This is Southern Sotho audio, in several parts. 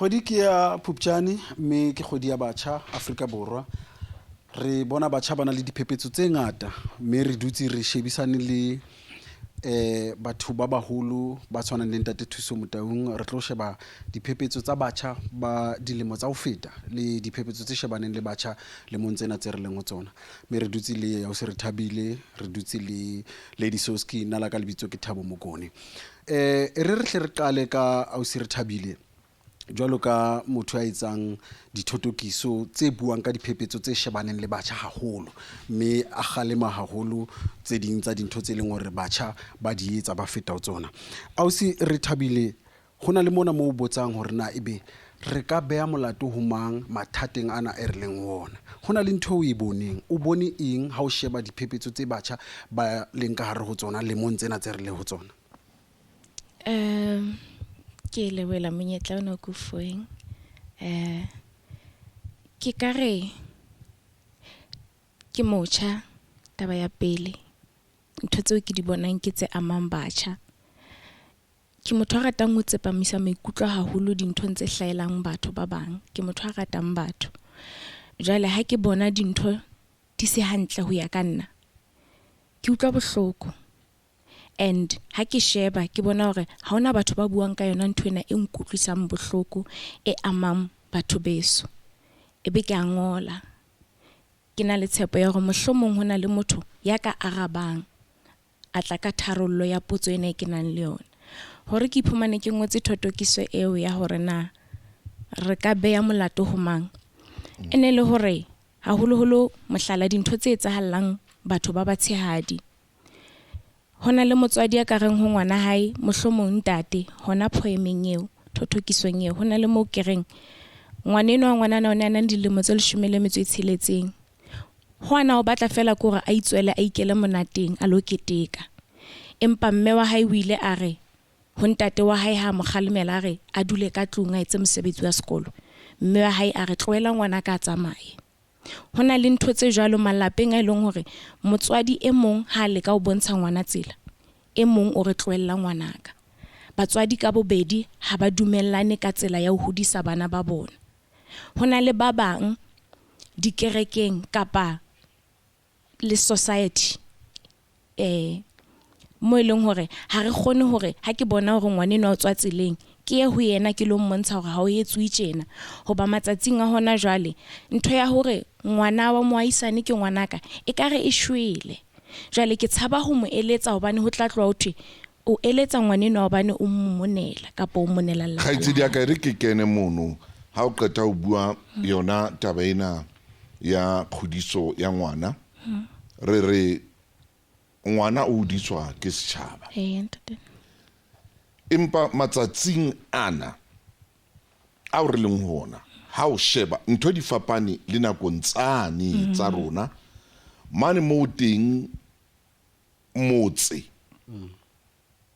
Kgwedi ke ya Phupjane mme ke kgwedi ya batjha Afrika Borwa. Re bona batjha ba na le diphephetso tse ngata mme re dutse re shebisane le eh batho ba baholo ba tshwanang le Ntate Thuso Motaung. Re tlo sheba diphephetso tsa batjha ba dilemo tsa ho feta le diphephetso tse shebaneng le batjha lemong tsena tse re leng ho tsona. Mme re dutse le Ausi Rethabile, re dutse le Lady Soski, nna la ka lebitso ke Thabo Mokone. Eh e re re hle re qale ka Ausi Rethabile jwalo ka motho ya etsang dithotokiso tse buang ka diphephetso tse shebaneng le batjha haholo mme a kgalema haholo tse ding tsa dintho tse leng hore batjha ba di etsa ba feta ho tsona. Ausi Rethabile, ho na le mona moo o botsang hore na ebe re ka beha molato ho mang mathateng ana e re leng ho ona. Ho na le ntho eo o e boneng. O bone eng ha o sheba diphephetso tse batjha ba leng ka hare ho tsona lemong tsena tse re leng ho tsona? Um ke lebohela monyetla ona o ke o fuweng. Um ke ka re ke motjha taba ya pele. Ntho tseo ke di bonang ke tse amang batjha. Ke motho a ratang ho tsepamisa maikutlo haholo dinthong tse hlahelang batho ba bang. Ke motho a ratang batho. Jwale ha ke bona dintho di se hantle ho ya ka nna, ke utlwa bohloko. And ha ke sheba ke bona hore ha hona batho ba buang ka yona ntho ena e nkutlwisang bohloko e amang batho beso. Ebe ke a ngola. Ke na le tshepo ya hore mohlomong ho na le motho ya ka arabang a tla ka tharollo ya potso ena e ke nang le yona. Hore ke iphumane ke ngotse thotokiso eo ya hore na re ka beya molato ho mang, e ne le hore haholoholo mohlala dintho tse etsahallang batho ba batshehadi. Ho na le motswadi a ka reng ho ngwana hae, mohlomong ntate, hona poemeng eo, thothokisong eo, ho na le moo ke reng, ngwana enwa wa ngwanana o ne a na le dilemo tse 16. Ho ana o batla feela ke hore a itswele a ikele monateng a lo keteka. Empa mme wa hae o ile a re ho ntate wa hae ha a mo kgalemela a re a dule ka tlung a etse mosebetsi wa sekolo, mme wa hae a re tlohela ngwanaka a tsamaye. Ho na le ntho tse jwalo malapeng a e leng hore motswadi e mong ha a leka ho bontsha ngwana tsela, e mong o re tlohella ngwanaka. Batswadi ka bobedi ha ba dumellane ka tsela ya ho hodisa bana ba bona. Ho na le ba bang dikerekeng kapa le society eh mo e leng hore ha re kgone hore ha ke bona hore ngwanenwa o tswa tseleng ke ye ho yena ke lo mmontsha hore ha o etsuwe tjena. Hoba matsatsing a hona jwale ntho ya hore ngwana wa moahisane ke ngwanaka ekare e shwele. Jwale ke tshaba ho mo eletsa hobane ho tla tloha ho thwe o eletsa ngwanenwa hobane o mmonela kapa o monela lelapa la Kgaitsedi ya ka hae. e re ke kene mono ha o qeta ho bua yona taba ena ya kgodiso ya ngwana. Re re ngwana o hodiswa ke setjhaba. Ee, ntate. Empa matsatsing ana ao re leng ho ona, ha o sheba ntho di fapane le nakong tsane tsa rona mane moo teng motse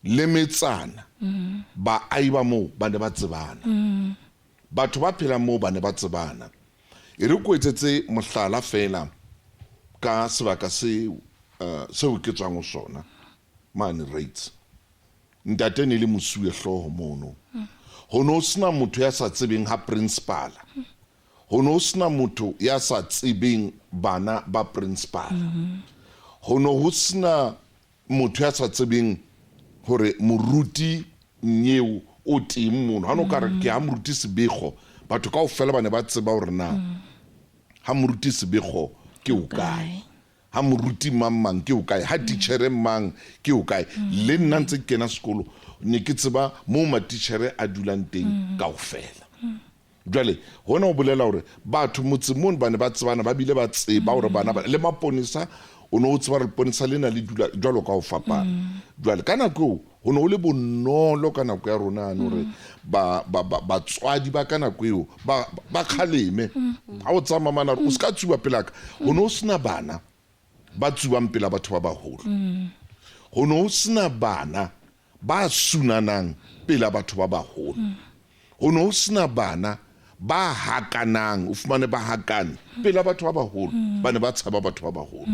le metsana baahi ba moo ba ne ba tsebana. Batho ba phelang moo ba ne ba tsebana. E re ko etsetse mohlala feela ka sebaka se seo ke tswang ho sona mane Reitz. Ntate ne le mosuwe hlooho mono. Ho ne ho sena motho ya sa tsebeng ha principal. Ho ne ho sena motho ya sa tsebeng bana ba principal. Ho ne ho sena motho ya sa tsebeng hore moruti Nyeo o teng mono. Ha no ka re ke ha moruti Sebego, batho kaofela ba ne ba tseba hore na ha moruti Sebego ke o kae, ha moruti mang mang ke o kae, ha titjhere mang ke o kae. Le nna ntse ke kena sekolo ne ke tseba moo matitjhere a dulang teng kaofela. Jwale hona ho bolela hore batho motseng mono ba ne ba tsebana, ba bile ba tseba hore bana ba le maponesa, o ne o tseba hore leponesa lena le dula jwalo ka ho fapana. Jwale ka nako eo ho ne ho le bonolo ka nako ya rona yane hore ba, ba, ba, batswadi ba ka nako eo ba, ba kgaleme. Ha o tsamaya mane a re o se ka tsuba pelaka. Ho ne ho sena bana ba tsubang pela batho ba baholo. Ho ne ho sena bana ba sunanang pela batho ba baholo. Ho ne ho sena bana ba hakanang, o fumane ba hakane pela batho ba baholo. Ba ne ba tshaba batho ba baholo.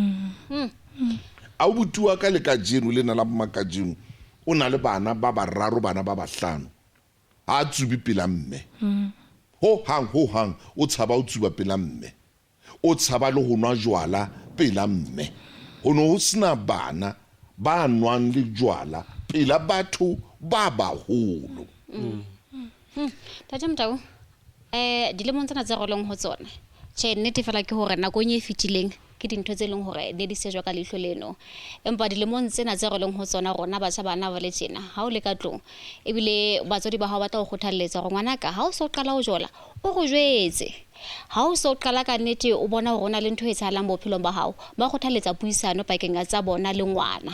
Abuti wa ka le kajeno lena la mmakajeno o na le bana ba bararo, bana ba bahlano. Ha a tsube pela mme. Ho hang ho hang o tshaba ho tsuba pela mme, o tshaba le ho nwa jwala pela mme. Ho ne ho sena bana ba nwang le jwala pela batho ba baholo. Ntate Motau, dilemong tsena tse re leng ho tsona, tjhe, nnete fela ke hore nakong e fetileng ke dintho tse leng hore ne di sejwa ka leihlo leno. Empa dilemong tsena tse re leng ho tsona rona batjha bana ba le tjena, ha o le ka tlung, ebile batswadi ba hao ba tla o kgothalletsa hore ngwanaka ha o so qala ho jola, o re jwetse. Ha o so qala ka nnete o bona hore ho na le ntho e etsahalang bophelong ba hao, ba kgothalletsa puisano pakeng tsa bona le ngwana.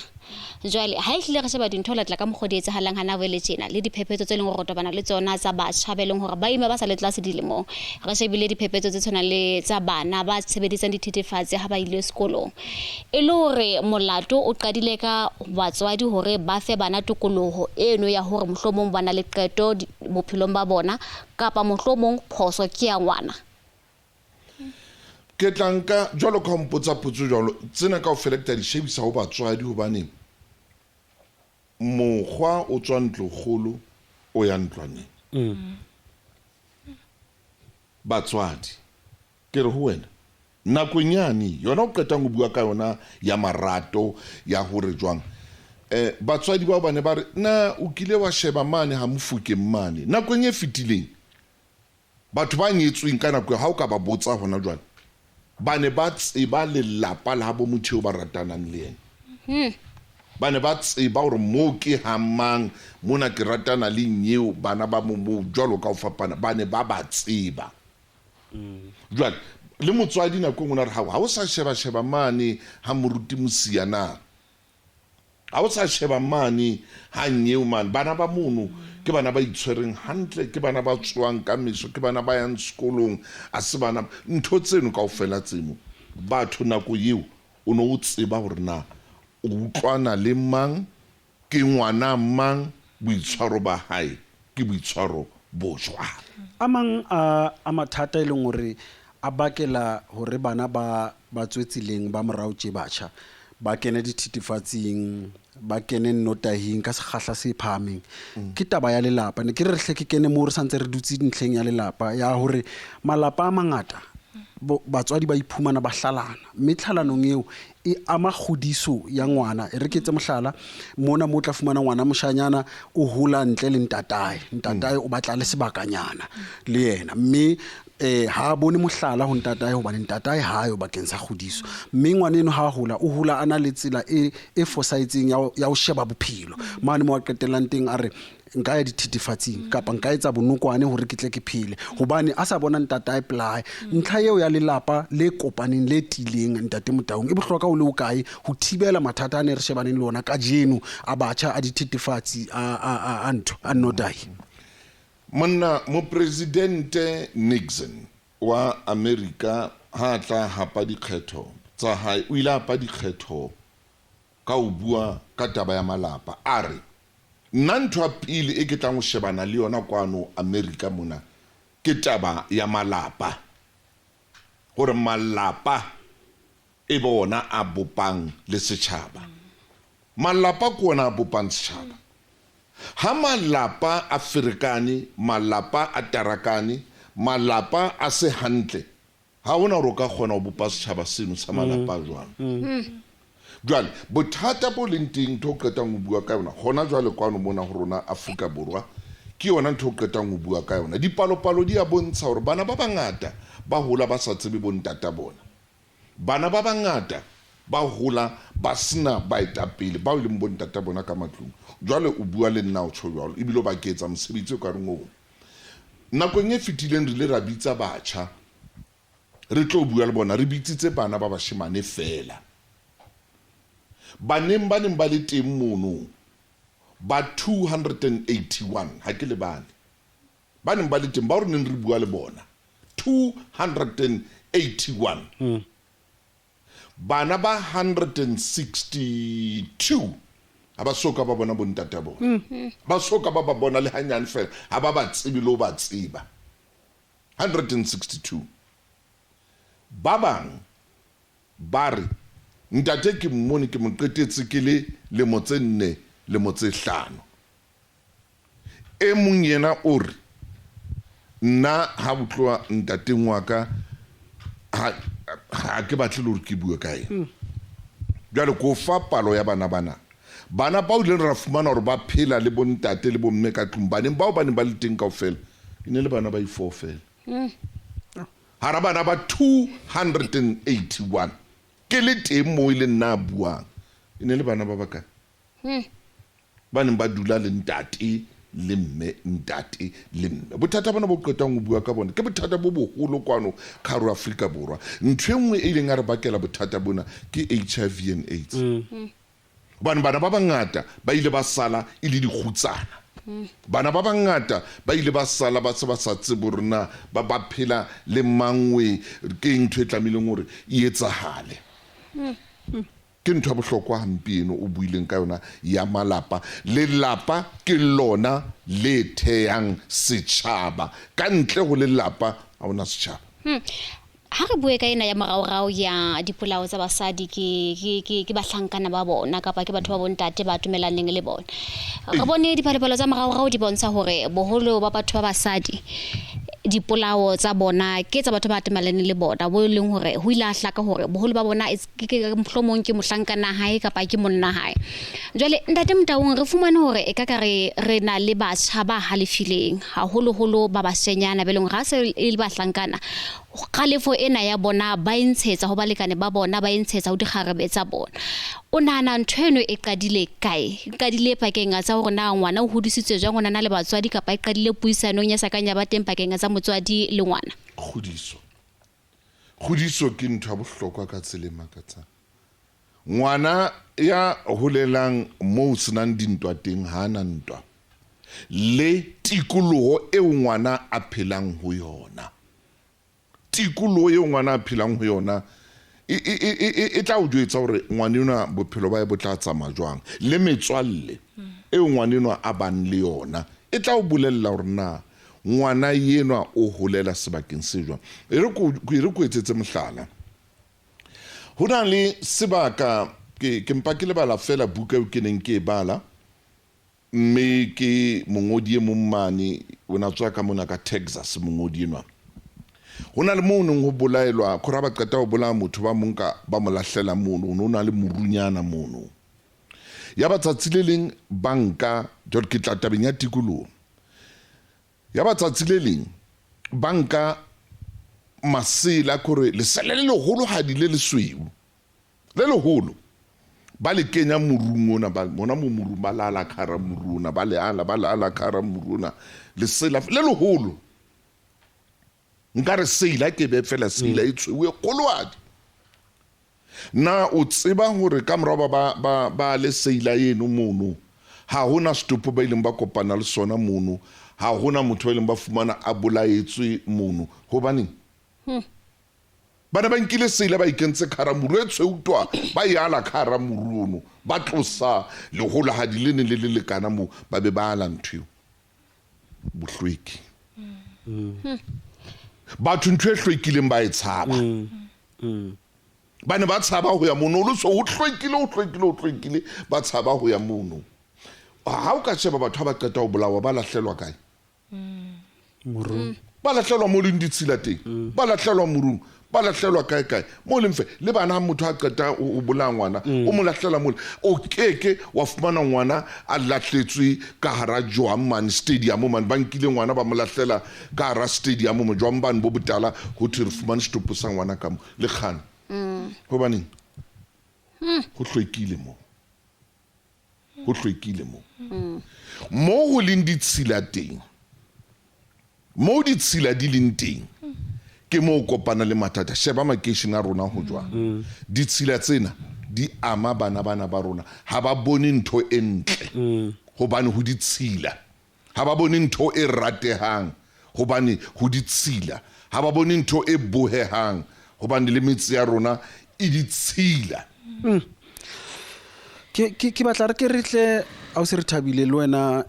Jwale ha ehlile re sheba dintho latela ka mokgwa di etsahalang hana jwale tjena, le diphephetso tse leng hore re tobana le tsona tsa batjha ba e leng hore ba ima ba sa le tlase dilemong. Re shebile diphephetso tse tshwanang le tsa bana ba sebedisang dithethefatsi ha ba ile sekolong. E le hore molato o qadile ka batswadi hore ba fe bana tokoloho eno ya hore mohlomong ba na le qeto bophelong ba bona, kapa mohlomong phoso ke ya ngwana. Ke tla nka jwalo ka ho mpotsa potso jwalo, tsena kaofela ke tla di shebisa ho batswadi hobane mokgwa o tswa ntlokgolo o ya ntlwaneng. Batswadi, ke re ho wena, nakong yane yona o qetang ho bua ka yona ya marato ya hore jwang, batswadi bao ba ne ba re, na o kile wa sheba mane ha Mofokeng mane nakong e fetileng? Batho ba nyetsweng ka nako eo, ha o ka ba botsa hona jwale, ba ne ba tseba lelapa la habo motho eo ba ratanang le yena. Ba ne ba tseba hore moo ke ha mang, mona ke ratana le nyeo, bana ba mo moo, jwalo ka ho fapana, ba ne ba ba tseba. Jwale, le motswadi nako e nngwe o ne a re, hao, ha o sa sheba-sheba mane ha moruti Mosia na? Ha o sa sheba mane ha nyeo mane, bana ba mono ke bana ba itshwereng hantle, ke bana ba tsoang ka meso, ke bana ba yang sekolong, a se bana ntho tseno kaofela tseno. Batho nako eo o ne o tseba hore na o utlwana le mang, ke ngwana mang, boitshwaro ba hae ke boitshwaro bo jwang. A mang a mathata e leng hore a bakela hore bana ba ba tswe tseleng ba morao tje batjha ba kene dithethefatsing, ba kene nnotahing ka sekgahla se phahameng, ke taba ya lelapa. Ne ke re re hle ke kene moo re santse re dutse ntlheng ya lelapa, ya hore malapa a mangata batswadi ba iphumana ba hlalana, mme tlhalanong eo e ama kgodiso ya ngwana. E re ke etse mohlala mona mo o tla fumana ngwana moshanyana o hola ntle le ntatae, ntatae o batla le sebakanyana le yena, mme ha a bone mohlala ho ntatae hobane ntatae ha yo bakeng sa kgodiso. Mme ngwana eno ha a hola, o hola a na le tsela e fosahetseng ya ho sheba bophelo. Mane mo a qetellang teng a re, nka ya dithethefatsing kapa nka etsa bonokwane hore ke tle ke phele, hobane a sa bona ntatae pelae. Ntlha eo ya lelapa le kopaneng le tiileng, ntate Motaung, e bohlokwa ho le hokae ho thibela mathata a ne re shebaneng le ona kajeno a batjha, a dithethefatsi, a ntho, a nnotahi? Monna, Mopresidente Nixon wa Amerika ha a tla hapa dikgetho tsa hae, o ile a hapa dikgetho ka ho bua ka taba ya malapa. A re, nna ntho ya pele e ke tlang ho shebana le yona kwano Amerika mona ke taba ya malapa, hore malapa e be ona a bopang le setjhaba. Malapa ke ona a bopang setjhaba. Ha malapa a ferekane, malapa a tarakane, malapa a se hantle, ha hona hore o ka kgona ho bopa setjhaba seno sa malapa a jwang. Jwale bothata bo leng teng, ntho o qetang ho bua ka yona hona jwale kwano mona ho rona Afrika Borwa, ke yona ntho o qetang ho bua ka yona. Dipalopalo di a bontsha hore bana ba bangata ba hola ba sa tsebe bo ntata bona. Bana ba bangata ba hola ba sena baetapele bao e leng bo ntata bona ka matlung. Jwale o bua le nna o tjho jwalo, ebile o ba ke etsa mosebetsi o ka reng oo. Nakong e fetileng re ile ra bitsa batjha re tlo bua le bona, re bitsitse bana ba bashemane feela. Baneng ba neng ba le teng mono ba 281, ha ke lebale, ba neng ba le teng bao re neng re bua le bona 281, bana ba 162 ha ba soka ba bona bontata bona, ba soka ba ba bona le hanyane fela, ha ba ba tsebe le ho ba tseba. 162 ba bang ba re ntate ke mmone ke mo qetetse ke le lemo tse 4 lemo tse 5. E mong yena o re Nna ha o tloha ntateng wa ka, ha ke batle le hore ke bue ka ena. Jwale ko fa palo ya bana bana. Bana bao ileng ra fumana hore ba phela le bontate le bomme ka tlung, baneng bao ba neng ba le teng kaofela, e ne le bana ba i-four fela. Hara bana ba 281, ke le teng moo e le nna a buang, e ne le bana ba bakae? Ba neng ba dula le ntate le mme, ntate le mme. Bothata bona bo qetang ho bua ka bona ke bothata bo boholo kwano ka hare ho Afrika Borwa. Ntho e nngwe e ileng ya re bakela bothata bona ke HIV and AIDS. Hobane bana ba bangata ba ile ba sala e le dikgutsana. Bana ba bangata ba ile ba sala ba se ba sa tsebe hore na ba ba phela le mangwe, ke ntho e tlamehileng hore e etsahale. Ke ntho ya bohlokwa hampe eno o buileng ka yona ya malapa. Lelapa ke lona le thehang setjhaba. Ka ntle ho lelapa ha hona setjhaba. Ha re bue ka ena ya moraorao ya dipolao tsa basadi ke bahlankana ba bona kapa ke batho ba bontate ba tumellaneng le bona. Re bone dipalopalo tsa moraorao di bontsha hore boholo ba batho ba basadi dipolao tsa bona ke tsa batho ba tumellaneng le bona, bo e leng hore ho ile ha hlaka hore boholo ba bona ke mohlomong ke mohlankana hae kapa ke monna hae. Jwale ntate Motaung, re fumane hore e ka ka re na le batjha ba halefileng haholoholo ba bashenyana be leng hore ha se e le bahlankana, kgalefo ena ya bona ba e ntshetsa ho balekane ba bona, ba e ntshetsa ho dikgarebe tsa bona. O nahana ntho eno e qadile kae? E qadile pakeng tsa hore na ngwana o hodisitswe jwang, o na le batswadi, kapa e qadile puisanong ya sakang ya ba teng pakeng tsa motswadi le ngwana? Kgodiso. Kgodiso ke ntho ya bohlokwa ka tsela e makatsang. Ngwana ya holelang moo senang dintwa teng ha ana ntwa. Le tikoloho eo ngwana a phelang ho yona. Tikoloho eo ngwana a phelang ho yona e tla o jwetsa hore ngwana enwa bophelo ba hae bo tla tsamaya jwang. Le metswalle eo ngwana enwa a bang le yona e tla o bolella hore na ngwana enwa o holela sebakeng se jwang. E re ko etsetse mohlala. Ho na le sebaka, ke mpa ke lebala fela buka eo ke neng ke e bala, mme ke mongodi e mong mane, o na tswa ka mona ka Texas, mongodi enwa. Ho na le moo neng ho bolaelwa, khore ha ba qeta ho bolaya motho ba mo nka ba mo lahlela mono, ho no na le morunyana mono. Ya ba tsatsi le leng ba nka, jwale ke tla tabeng ya tikoloho. Ya ba tsatsi le leng ba nka masela, kore lesela le leholohadi le lesweu, le leholo, ba le kenya morung ona, ba mona mo morung, ba lala ka hara moru ona, ba le ala, ba lala ka hara moru ona, lesela le leholo. Nka re seila ke be fela seila e tshweu e kgolohadi. Na o tseba hore ka morao ba le seila eno mono, ha hona setopo ba ileng ba kopana le sona mono, ha hona motho ba ileng ba fumana a bolaetswe mono. Hobaneng? Ba ne ba nkile seila ba ikentse ka hara moru e tshweu twa, ba e ala ka hara moru ono, ba tlosa leholahadi le neng le le lekana moo, ba be ba ala ntho eo. Bohlweki. Batho ntho e hlwekileng ba e tshaba. Ba ne ba tshaba ho ya mono, o le so ho hlwekile, ho hlwekile, ho hlwekile, ba tshaba ho ya mono. Ha o ka sheba batho ha ba qeta ho bolawa, ba lahlelwa kae? Morung. Ba lahlelwa mo leng ditshila teng, ba lahlelwa morung, ba lahlelwa kae kae. Mo leng fe, le bana ha motho a qeta ho bolaya ngwana, o mo lahlela mole. O keke wa fumana ngwana a lahletswe ka hara jwang mane stadium mane, ba nkile ngwana ba mo lahlela ka hara stadium mo jwang bane bo botala, ho thwe re fumane setopo sa ngwana ka mo le kgane. Hobaneng? Ho hlwekile moo. Ho hlwekile moo. Moo ho leng ditshila teng, moo ditshila di leng teng, ke moo kopana le mathata. Sheba makeishene a rona ho jwang. Ditshila tsena di ama bana bana ba rona. Ha ba bone ntho e ntle hobane ho ditshila. Ha ba bone ntho e ratehang hobane ho ditshila. Ha ba bone ntho e bohehang hobane le metse ya rona e ditshila. Ke batla re ke re tle ausi re thabile le wena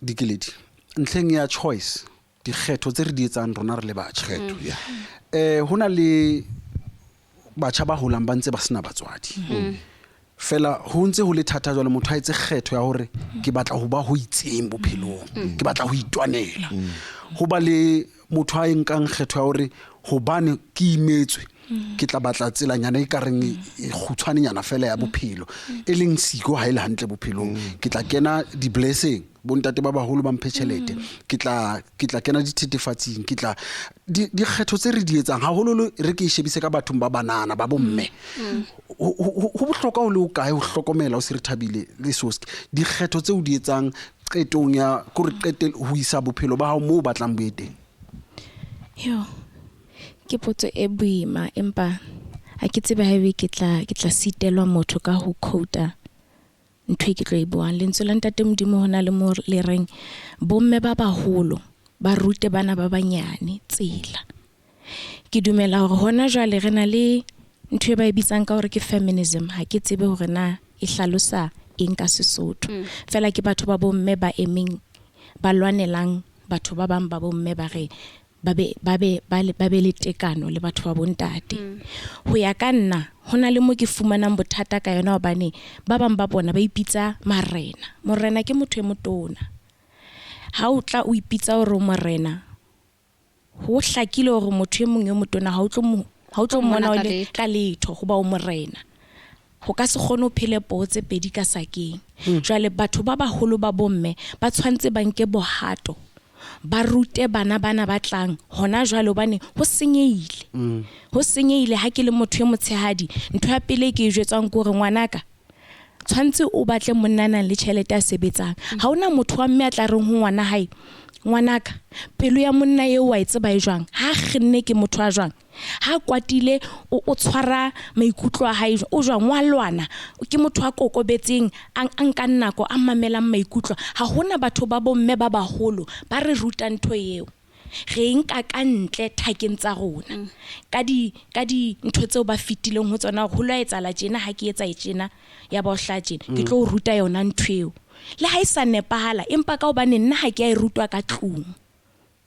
Dikeledi ntlheng ya choice, dikgetho tse re di etsang rona re le batjha. Kgetho, ya. Ho na le batjha ba holang ba ntse ba sena batswadi. Fela ho ntse ho le thata jwale motho a etse kgetho ya hore ke batla ho ba ho itseng bophelong, ke batla ho itwanela. Ho ba le motho a e nkang kgetho ya hore hobane ke imetswe ke tla batla tselanyana e ka reng e kgutshwanenyana fela ya bophelo, e leng siko ha e le hantle bophelong. Ke tla kena di-blessing, bontate ba baholo ba mphe tjhelete, ke tla kena dithethefatsing, ke tla dikgetho tse re di etsang haholoholo re ke e shebise ka bathong ba banana ba bomme. Ho bohlokwa ho le ho kae ho hlokomela o se re thabile le soske dikgetho tse o di etsang qetong ya kore qete ho isa bophelo ba hao moo o batlang bo ye teng? Yo, ke potso e boima, empa ha ke tsebe haebe ke tla sitelwa motho ka ho quota ntho e ke tlo e buang. Lentswe la Ntate Modimo ho na le mo le reng bomme ba baholo ba rute bana ba banyane tsela. Ke dumela hore hona jwale re na le ntho e ba e bitsang ka hore ke feminism. Ha ke tsebe hore na e hlalosa eng ka Sesotho. Fela ke batho ba bomme ba emeng ba lwanelang batho ba bang ba bomme ba re ba be le tekano le batho ba bontate. Ho ya ka nna ho na le mo ke fumanang bothata ka yona, hobane ba bang ba bona ba ipitsa marena. Morena ke motho e motona. Ha o tla o ipitsa hore o morena, ho hlakile hore motho e mong e motona ha o tlo mmona o le ka letho hoba o morena. Ho ka se kgone ho phele poo tse pedi ka sakeng. Jwale batho ba baholo ba bomme ba tshwantse ba nke bohato, ba rute bana bana ba tlang hona jwale, hobane ho senyehile. Ho senyehile. Ha ke le motho e motshehadi, ntho ya pele ke e jwetswang ke hore ngwanaka tshwantse o batle monna a nang le tjhelete a sebetsang. Ha hona motho wa mme a tla reng ho ngwana hae, ngwanaka pelo ya monna eo wa e tseba e jwang, ha kgenne ke motho a jwang, ha kwatile o tshwara maikutlo a hae o jwang, wa lwana, ke motho a kokobetseng, a nkang nako, a mamelang maikutlo. Ha hona batho ba bomme ba baholo ba re ruta ntho eo. Re nka ka ntle thakeng tsa rona ka dintho tseo ba fetileng ho tsona, hore ho lo etsahala tjena, ha ke etsa e tjena ya ba o hlaha tjena, ke tlo o ruta yona ntho eo. Le ha e sa nepahala, empa ka hobane nna ha ke a e rutwa ka tlung,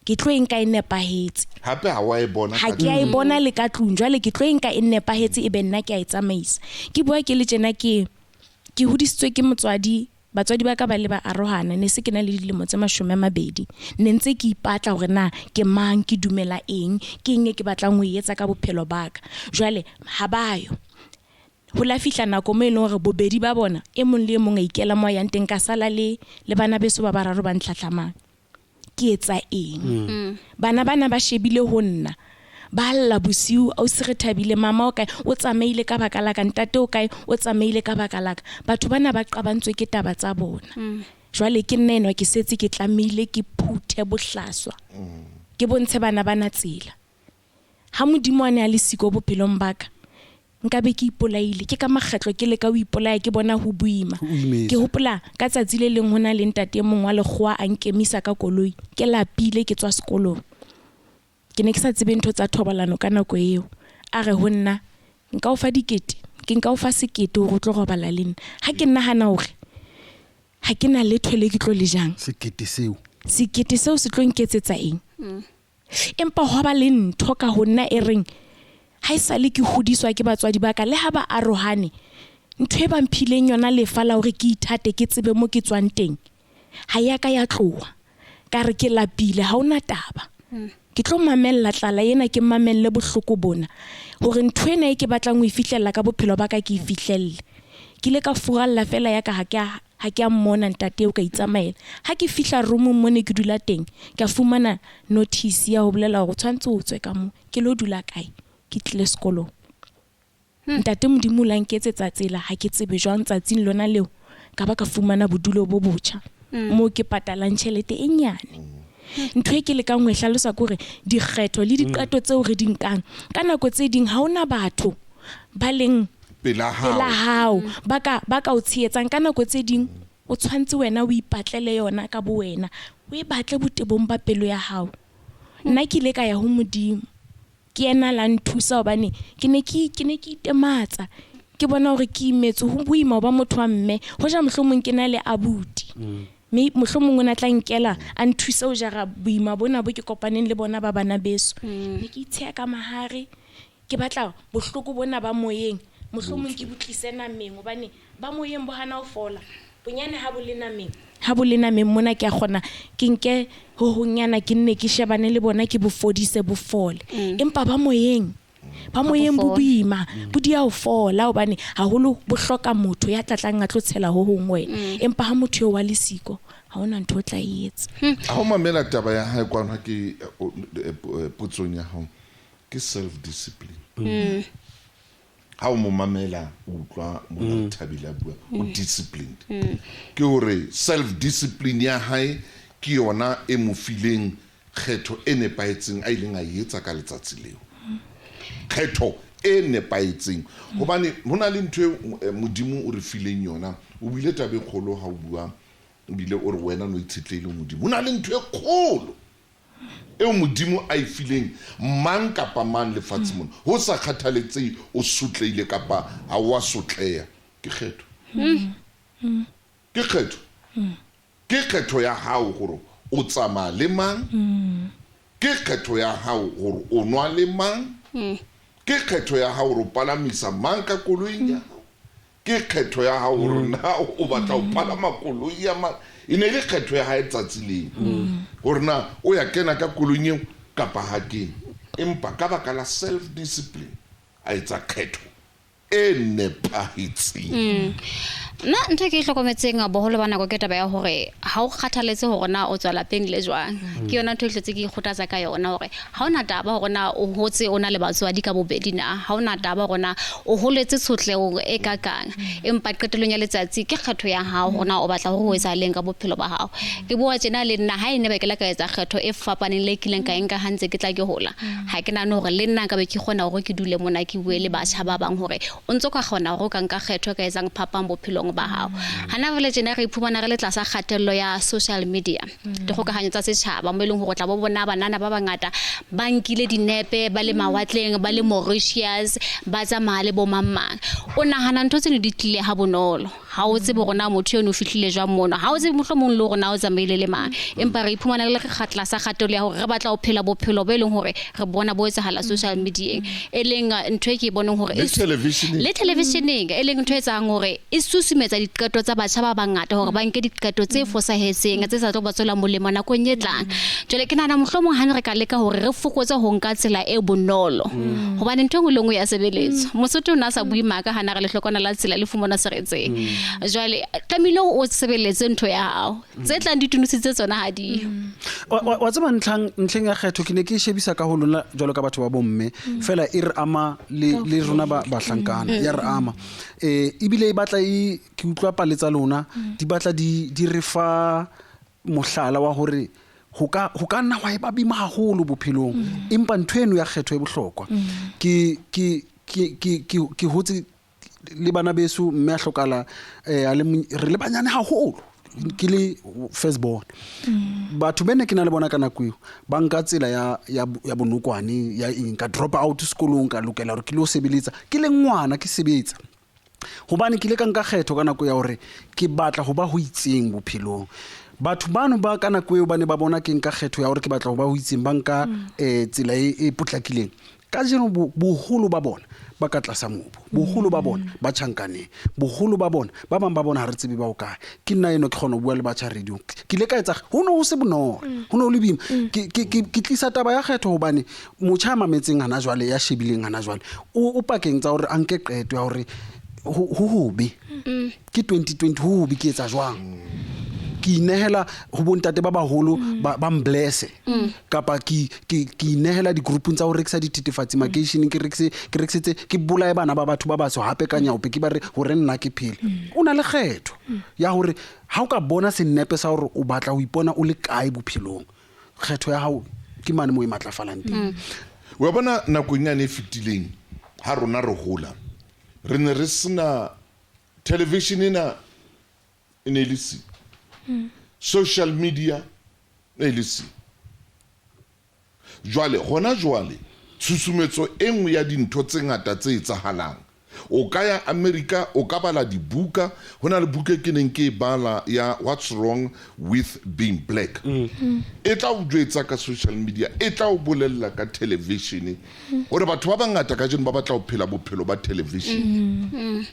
ke tlo e nka e nepahetse. Hape ha wa e bona ha ke a e bona le ka tlung, jwale ke tlo e nka e nepahetse, e be nna ke a e tsamaisa. Ke bua ke le tjena, ke hodisitswe ke motswadi. Batswadi ba ka ba le ba arohana, ne se ke na le dilemo tse 20. Ne ntse ke ipatla hore na ke mang, ke dumela eng, ke eng e ke batlang ho e etsa ka bophelo ba ka. Jwale ha ba yo. Ho la fihla nako mo e leng hore bobedi ba bona e mong le e mong a ikela mo a yang teng, ka sala le bana beso ba bararo ba ntlhahlamang. Ke etsa eng? Bana bana ba shebile ho nna, ba lla bosiu, ausi re thabile, mama o kae, o tsamaile ka baka la ka, ntate o kae, o tsamaile ka baka la ka. Batho bana ba qabantswe ke taba tsa bona. Jwale ke nna enwa ke setse ke tlamehile ke phuthe bohlaswa, ke bontshe bana bana tsela. Ha Modimo a ne a le siko bophelong ba ka, nka be ke ipolaile. Ke ka makgetlo ke leka ho ipolaya, ke bona ho boima. Ke hopola ka tsatsi le leng ho na le ntate e mong wa lekgowa a nkemisa ka koloi, ke lapile, ke tswa sekolong. Ke ne ke sa tsebe ntho tsa thobalano ka nako eo. A re ho nna, nka o fa dikete, ke nka o fa sekete hore o tlo robala le nna. Ha ke nahana hore ha ke na letho le ke tlo le jang, sekete seo se tlo nketsetsa eng? Empa ho ba le ntho ka ho nna e reng ha e sale ke hodiswa ke batswadi ba ka, le ha ba arohane, ntho e ba mphileng yona lefa la hore ke ithate, ke tsebe mo ke tswang teng, ha ya ka ya tloha. Ka re ke lapile, ha hona taba. Ke tlo mamella tlala ena, ke mamelle bohloko bona, hore ntho ena e ke batlang ho e fihlella ka bophelo ba ka ke e fihlelle. Ke ile ka furalla fela ya ka, ha ke a mmona ntate eo, ka itsamaela. Ha ke fihla roomong mo ne ke dula teng, ka fumana notice ya ho bolela hore o tshwantse o tswe ka mo. Ke lo dula kae? Ke tlile sekolong. Ntate Modimo o la nketsetsa tsela, ha ke tsebe jwang tsatsing lona leo ka ba ka fumana bodulo bo botjha moo ke patalang tjhelete e nyane. Ntho e ke lekang ho e hlalosa ke hore dikgetho le diqeto tseo re di nkang ka nako tse ding, ha hona batho ba leng pela hao ba ka o tshehetsang. Ka nako tse ding o tshwantse wena o ipatlele yona ka bo wena, o e batle botebong ba pelo ya hao. Nna ke ile ka ya ho Modimo, ke yena la nthusa, hobane ke ne ke itematsa, ke bona hore ke imetse. Ho boima ho ba motho wa mme, hoja mohlomong ke na le abuti, mme mohlomong o na tla nkela a nthuse ho jara boima bona bo ke kopaneng le bona ba bana beso. Ne ke itsheya ka mahare, ke batla bohloko bona ba moyeng, mohlomong ke bo tlise nameng, hobane Ba moyeng bo hana ho fola. Bonyane ha bo le nameng. Ha bo le nameng mona ke a kgona ke nke ho hongnyana ke nne ke shebane le bona ke bo fodise bo fole. Empa ba moyeng ba moyeng bo boima bo dia ho fola hobane haholo bo hloka motho ya tlatlang a tlo tshela ho hong wena. Empa ha motho eo wa le siko ha hona ntho o tla e etsa. Ha o mamela taba ya hae kwano ha ke potsong ya hao ke self discipline. Ha o mo mamela o utlwa mona Thabile a bua o disciplined. Ke hore self discipline ya hae ke yona e mo fileng kgetho e nepahetseng a ileng a e etsa ka letsatsi leo. Kgetho e nepahetseng hobane ho na le ntho e Modimo o re fileng yona. O buile taba e kgolo ha o bua ebile o re wena no itshetlehile ho Modimo. Ho na le ntho e kgolo eo Modimo a e fileng mang kapa mang lefatshe mona, ho sa kgathaletsehe o sotlehile kapa ha o a sotleha, ke kgetho. Ke kgetho. Ke kgetho ya hao hore o tsamaya le mang. Ke kgetho ya hao hore o nwa le mang. Ke kgetho ya hao hore o palamisa mang ka koloing ya hao. Ke kgetho ya hao hore na o batla ho palama koloi ya mang. E ne e le kgetho ya hae tsatsi leo hore na o ya kena ka koloing eo kapa ha kene. Empa ka baka la self discipline a etsa kgetho e nepahetseng. Nna ntho e ke e hlokometseng boholo ba nako ke taba ya hore ha o kgathaletse hore na o tswa lapeng le jwang. Ke yona ntho e hlotse ke ikgothatsa ka yona hore ha ona taba hore na o hotse o na le batswadi ka bobedi na, ha ona taba hore na o holetse tshotlehong e kakang. Empa qetellong ya letsatsi ke kgetho ya hao hore na o batla hore ho etsahaleng ka bophelo ba hao. Ke bua tjena le nna ha e ne ba ke la ka etsa kgetho e fapaneng le e kileng ka e nka ha ntse ke tla ke hola. Ha ke nahane hore le nna nka be ke kgona hore ke dule mona ke bue le batjha ba bang hore o ntso ka kgona hore o ka nka kgetho e ka etsang phapang bophelong ba hao. Hana jwale tjena re iphumana re le tlasa kgatello ya social media, dikgokahanyo tsa setjhaba mo e leng hore o tla bo bona banana ba bangata ba nkile dinepe ba le mawatleng, ba le Mauritius, ba tsamaya le bo mang mang. O nahana ntho tseno di tlile ha bonolo. Ha o tsebe hore na motho eno o fihlile jwang mono, ha o tsebe mohlomong le hore na o tsamaile le mang. Empa re iphumana re le tlasa kgatello ya hore re batla ho phela bophelo bo e leng hore re bona bo etsahala social media-eng. E leng ntho e ke e boneng hore Le television-eng. Le television-eng, e leng ntho e etsang hore e susumetsa diqeto tsa batjha ba bangata hore ba nke diqeto tse fosahetseng tse sa tlo ba tswela molemo nakong e tlang. Jwale ke nahana mohlomong ha ne re ka leka hore re fokotse ho nka tsela e bonolo, hobane ntho e nngwe le nngwe ya sebeletswa. Mosotho o ne a sa bue maka ha na re lehlokwana la tsela le fumana seretseng. Jwale tlamehile o sebeletse ntho ya hao, tse tlang di tunositse tsona ha di. Wa tseba ntlheng ya kgetho ke ne ke e shebisa ka ho lona jwalo ka batho ba bomme, fela e re ama le rona bahlankana, ya re ama. Ebile e batla e, ke utlwa pale tsa lona, di batla di re fa mohlala wa hore ho ka nna hwa eba boima haholo bophelong, empa ntho eno ya kgetho e bohlokwa. Ke hotse le bana beso, mme a hlokala, a le re le banyane haholo, ke le first born. Batho bene ke na le bona ka nako eo, ba nka tsela ya bonokwane, ya eng, ka drop out sekolong, ka lokela hore ke lo sebeletsa, ke le ngwana ke sebetsa. Hobane ke ile ka nka kgetho ka nako ya hore ke batla ho ba ho itseng bophelong. Batho bano ba ka nako eo ba ne ba bona ke nka kgetho ya hore ke batla ho ba ho itseng, ba nka, tsela e potlakileng. Kajeno boholo ba bona ba ka tlasa mobu, boholo ba bona ba tjhankaneng, boholo ba bona, ba bang ba bona ha re tsebe ba ho kae. Ke nna eno ke kgona ho bua le batjha radio. Ke ile ka etsa, ho ne ho se bonolo, ho ne ho le boima. Ke tlisa taba ya kgetho hobane motjha a mametseng hana jwale, ya shebileng hana jwale, o pakeng tsa hore a nke qeto ya hore ho hobe. Ke 2020, ho hobe ke etsa jwang? Ke inehela ho bontate ba baholo ba mblesse. Kapa ke inehela di-groupung tsa ho rekisa dithethefatsi makeisheneng, ke rekisetse, ke bolaye bana ba batho ba batsho hape ka nyaope, ke ba re hore nna ke phele. O na le kgetho ya hore ha o ka bona senepe sa hore o batla ho ipona o le kae bophelong, kgetho ya hao ke mane moo e matlafalang teng. Wa bona nakong yane e fetileng ha rona re hola, re ne re sena television ena e ne e le siyo. Social media e le siyo. Jwale hona jwale tshusumetso e nngwe ya dintho tse ngata tse etsahalang, o ka ya America, o ka bala dibuka, ho na le buka e ke neng ke e bala ya What's Wrong with Being Black. E tla o jwetsa ka social media, e tla o bolella ka television, hore batho ba bangata kajeno ba batla ho phela bophelo ba television.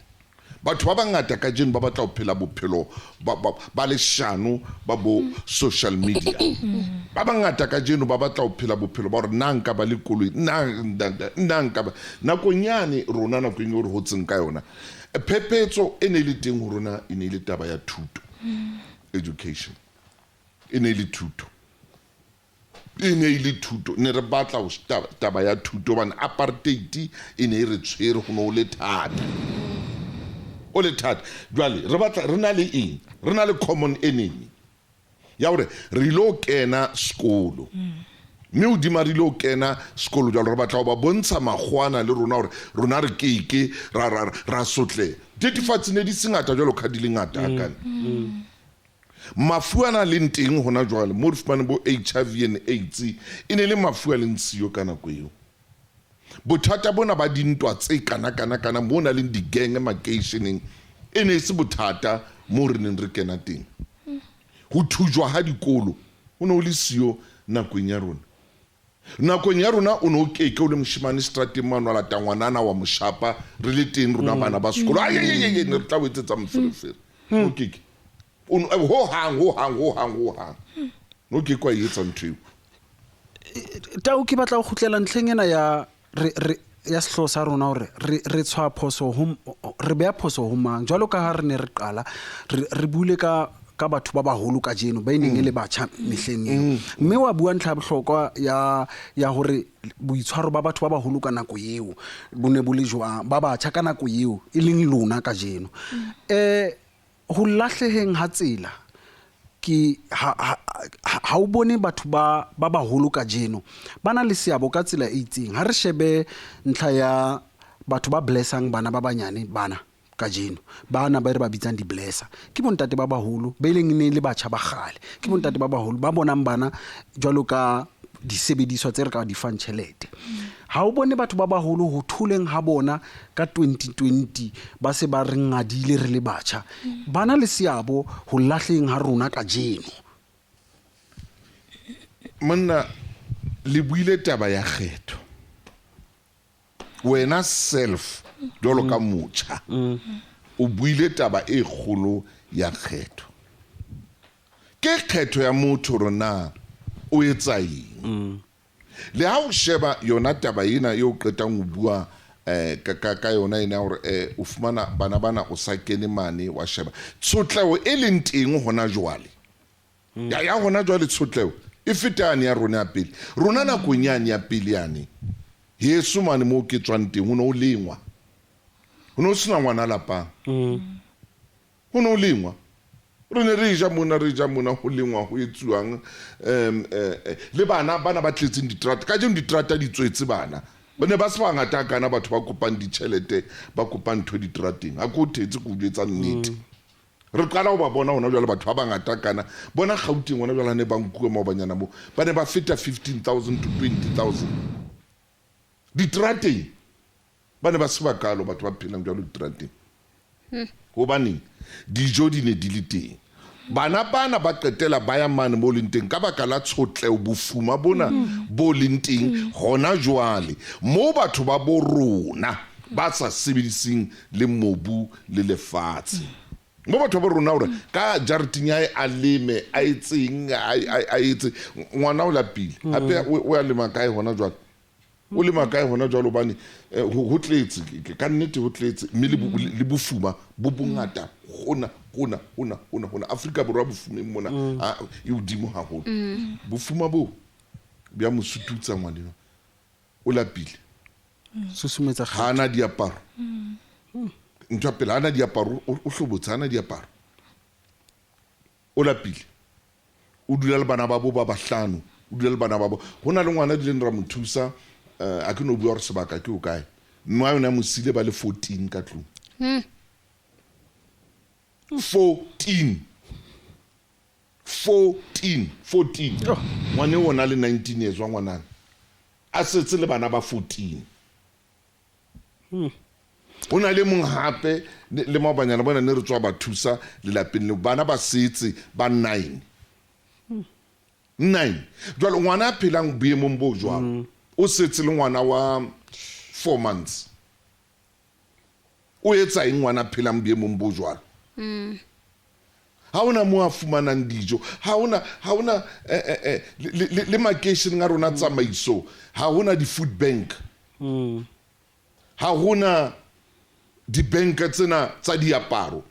Batho ba bangata kajeno ba batla ho phela bophelo ba leshano ba bo social media. Ba bangata kajeno ba batla ho phela bophelo ba hore nna nka ba le koloi, nna nka ba. Nakong yane rona, nakong eo re hotseng ka yona, phephetso e ne e le teng ho rona e ne e le taba ya thuto, education. E ne e le thuto. E ne e le thuto. Ne re batla ho taba ya thuto hobane apartheid e ne e re tshwere, ho ne ho le thata. O le thata. Jwale re batla, re na le eng? Re na le common enemy ya hore re ilo kena sekolo. Mme hodima re ilo kena sekolo jwalo, re batla ho ba bontsha makgowana le rona hore rona re keke ra sotleha. Dithethefatsi ne di se ngata jwalo ka di le ngata hakana. Mafu ana leng teng hona jwale, mo re fumaneng bo HIV and AIDS, e ne le mafu a leng siyo ka nako eo. Bothata bona ba dintwa tse kana kana kana mo na leng di-gang makeisheneng, e ne e se bothata mo re neng re kena teng. Ho thujwa ha dikolo ho ne ho le siyo nakong ya rona. Nakong ya rona o ne o keke o le moshemane seterateng mane wa lata ngwanana wa mo shapa, re le teng rona bana ba sekolo. Ai, ai, ai, ai, ne re tla o etsetsa moferefere. O keke. O no, ho hang, ho hang, ho hang, ho hang. No ke kwa e etsa ntho eo. Tau, ke batla ho kgutlela ntlheng ena ya re ya sehlooho sa rona hore re tshwaya phoso ho, re beha phoso ho mang. Jwalo ka ha re ne re qala, re buile ka batho ba baholo kajeno ba e neng e le batjha mehleng eo. Mme wa bua ntlha ya bohlokwa ya hore boitshwaro ba batho ba baholo ka nako eo bo ne bo le jwang, ba batjha ka nako eo e leng lona kajeno. Ho lahleheng ha tsela ke ha o bone batho ba baholo kajeno ba na le seabo ka tsela e itseng. Ha re shebe ntlha ya batho ba blessang bana ba banyane bana kajeno, bana ba re ba bitsang di-blesser, ke bontate ba baholo ba ileng ne le batjha ba kgale, ke bontate ba baholo ba bonang bana jwalo ka disebediswa tse re ka di fang tjhelete. Ha o bone batho ba baholo ho tholeng ha bona ka 2020 ba se ba re ngadile re le batjha, ba na le seabo ho lahleng ha rona kajeno. Monna, le buile taba ya kgetho. Wena self jwalo ka motjha, o buile taba e kgolo ya kgetho. Ke kgetho ya motho hore na o etsa eng. Le ha o sheba yona taba ena eo qetang ho bua ka yona ena hore o fumana bana bana o sa kene mane wa sheba tshotleho e leng teng hona jwale. Ya hona jwale tshotleho e feta yane ya rona ya pele. Rona nakong yane ya pele yane, heso mane moo ke tswang teng ho ne ho lengwa. Ho ne ho sena ngwana lapang. Ho ne ho lengwa. Re ne re ja mona, re ja mona, ho lengwa, ho etsuwang, le bana, bana ba tletseng diterata. Kajeno diterata di tswetse bana. Ba ne ba se bangata hakana batho ba kopang ditjhelete, ba kopang ntho diterateng. Ha ke o thetse, ke o jwetsa nnete. Re qala ho ba bona hona jwale batho ba bangata kana. Bona Gauteng hona jwale ha ne ba nkuwe maobanyana moo, ba ne ba feta 15,000 to 20,000. Diterateng ba ne ba se bakalo batho ba phelang jwalo diterateng. Hobaneng dijo di ne di le teng. Bana bana ba qetela ba ya mane mo leng teng ka baka la tshotleho, bofuma bona bo leng teng hona jwale, moo batho ba bo rona ba sa sebediseng le mobu le lefatshe. Mo batho ba rona hore ka jareteng ya hae a leme, a etseng, a etse, ngwana o lapile. Hape o ya lema kae hona jwale? O lema kae hona jwale? Hobane ho tletse, ka nnete ho tletse, mme le bofuma bo bongata hona, hona, hona, hona, hona. Afrika Borwa bofumeng mona, e hodimo haholo. Bofuma bo bya mo sututsa ngwaneno. O lapile. Susumetsa Ha ana diaparo. Ntho ya pele, ha ana diaparo, o hlobotse, ha ana diaparo. O lapile. O dula le bana ba bo ba bahlano, o dula le bana ba bo. Ho na le ngwana dileng ra mo thusa, a ke no bua hore sebaka ke o kae. Mme wa yona mo sile ba le 14 ka tlung. 14. 14, 14. Ngwane o na le 19 years wa ngwanana. A setse le bana ba 14. Ho na le mong hape le maobanyana bona ne re tswa ba thusa lelapeng leo, bana ba setse ba 9. 9. Jwale ngwana a phelang boemong bo jwalo, o setse le ngwana wa 4 months. O etsa eng ngwana a phelang boemong bo jwalo? Ha hona moo a fumanang dijo, ha hona, ha hona, le, le, le makeisheneng a rona tsamaiso, ha hona di-food bank. Ha hona dibanka tsena tsa diaparo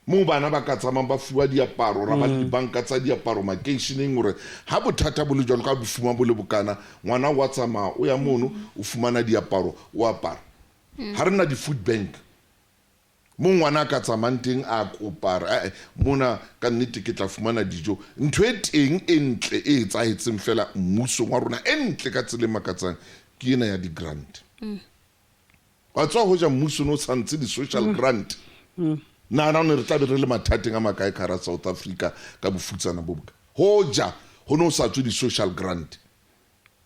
moo bana ba ka tsamayang ba fuwa diaparo, ra ba le dibanka tsa diaparo makeisheneng hore ha bothata bo le jwalo ka bofuma bo le bokana, ngwana wa tsamaya o ya mono, o fumana diaparo, o apara. Ha re na di-food bank mo ngwana a ka tsamayang teng a kopa re, "Eh, mona ka nnete ke tla fumana dijo." Ntho e teng e ntle e etsahetseng fela mmusong wa rona, e ntle ka tsela e makatsang, ke ena ya di-grant. Wa tswa hoja mmuso no sa ntse di-social grant, nahana ne re tla be re le mathateng a makae ka hara South Africa ka bofutsana bo boka. Hoja ho no sa tswe di-social grant,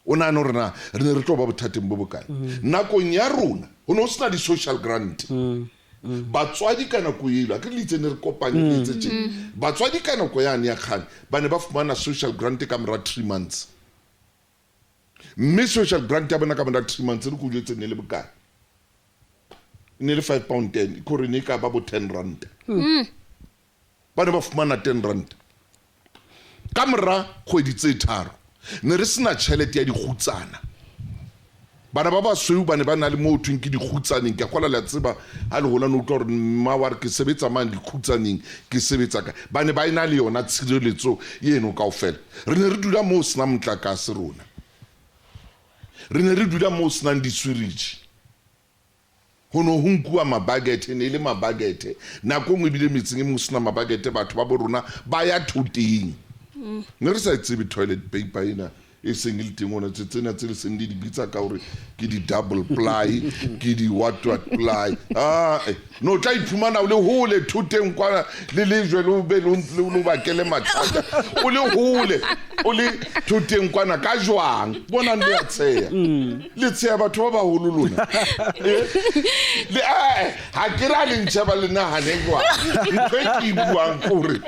o nahana hore na re ne re tlo ba bothateng bo bokae? Nakong ya rona ho ne ho sena di-social grant. Batswadi ka nako elo, a ke le itse ne re kopane re etse tje, batswadi ka nako yane ya kgale ba ne ba fumana social grant ka mora 3 months, mme social grant ya bona ka mora 3 months, re ko jwetse, ne le bokae? Ne le 5 pound 10, kore ne e ka ba bo 10 rand. Ba ne ba fumana 10 rand ka mora kgwedi tse tharo. Ne re sena tjhelete ya dikgutsana. Bana ba basweu ba ne ba na le moo thweng ke dikgutsaneng. Ke a kgola le a tseba, ha le hola ne utlwa hore mma wa re ke sebetsa mane dikgutsaneng, ke sebetsa kae. Ba ne ba ena le yona tshireletso eno kaofela. Re ne re dula moo sena motlakase, rona re ne re dula moo senang diswiritjhi, ho no ho nkuwa mabakete, ne e le mabakete. Nako nngwe ebile metseng e mong sena mabakete, batho ba bo rona ba ya thoteng. Ne re sa e tsebe toilet paper ena e seng e le teng ona, tse tsena tse le seng le di bitsa ka hore ke di-double ply, ke di-what what ply. No tla iphumana o le hole thoteng kwana le lejwe, le o be le o bakele mathata, o le hole, o le thoteng kwana ka jwang. Bonang le a tsheya, le tsheya batho ba baholo lona. Le ha ke ra le ntšheba, le nahane jwang ntho e ke e buang kore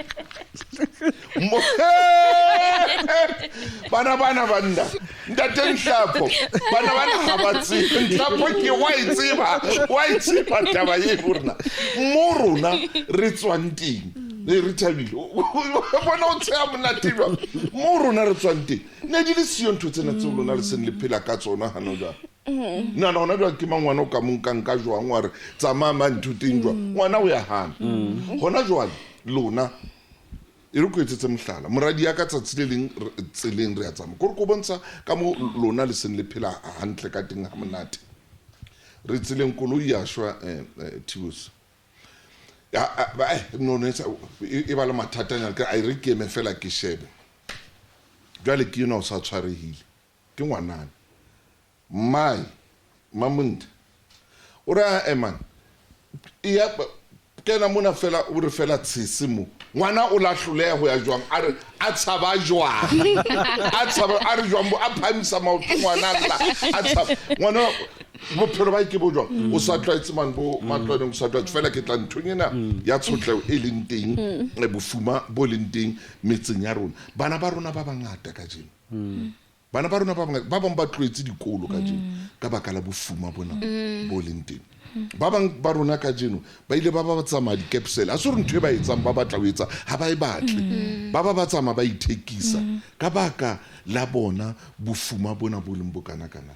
bana bana banna ntate Nhlapho, bana bana ga ba tsebe. Nhlapho ke wa e tseba, wa e tseba taba e gorena mo rona re tswang teng. E re thabile bona o tsheya monate jwang. Mo rona re tswang teng ne di le siyo ntho tsena tseo lona le seng le phela ka tsona gano jwang. Nana gona jwang ke mang ngwana o ka mo nkang ka jwang wa re tsamaya ma nthuteng jwang? Ngwana o ya hana gona jwale. Lona e re ko etsetse mohlala, moradi ya ka tsatsi le leng tseleng re a tsamaya, kore ko bontsha ka mo lona le seng le phela hantle ka teng ha monate. Re tseleng, koloi ya shwa, Tibos no no e ba le mathatanyana, ke a e re ke eme fela ke shebe. Jwale ke ena o sa tshwarehile ke ngwanana mmae mamonte, o re a eman ya kena mona fela, o re fela tshese mo, ngwana o la hloleha ho ya jwang, a re a tshaba jwang, a tshaba, a re jwang bo a phamisa maoto, ngwana lla a tshaba. Ngwana bophelo ba ke bo jwang, o sa tlwaetse man bo matlwaneng, o sa tlwaetse fela. Ke tla nthong ena ya tshotleho e leng teng, bofuma bo leng teng metseng ya rona. Bana ba rona ba bangata kajeno, bana ba rona ba bangata, ba bang ba tlohetse dikolo kajeno ka baka la bofuma bona bo leng teng. Ba bang ba rona kajeno ba ile ba ba tsamaya dikepsele, a se gore ntho e ba etsang ba batla ho etsa, ha ba e batle, ba ba ba tsamaya ba ithekisa ka baka la bona bofuma bona bo leng bokana-kana.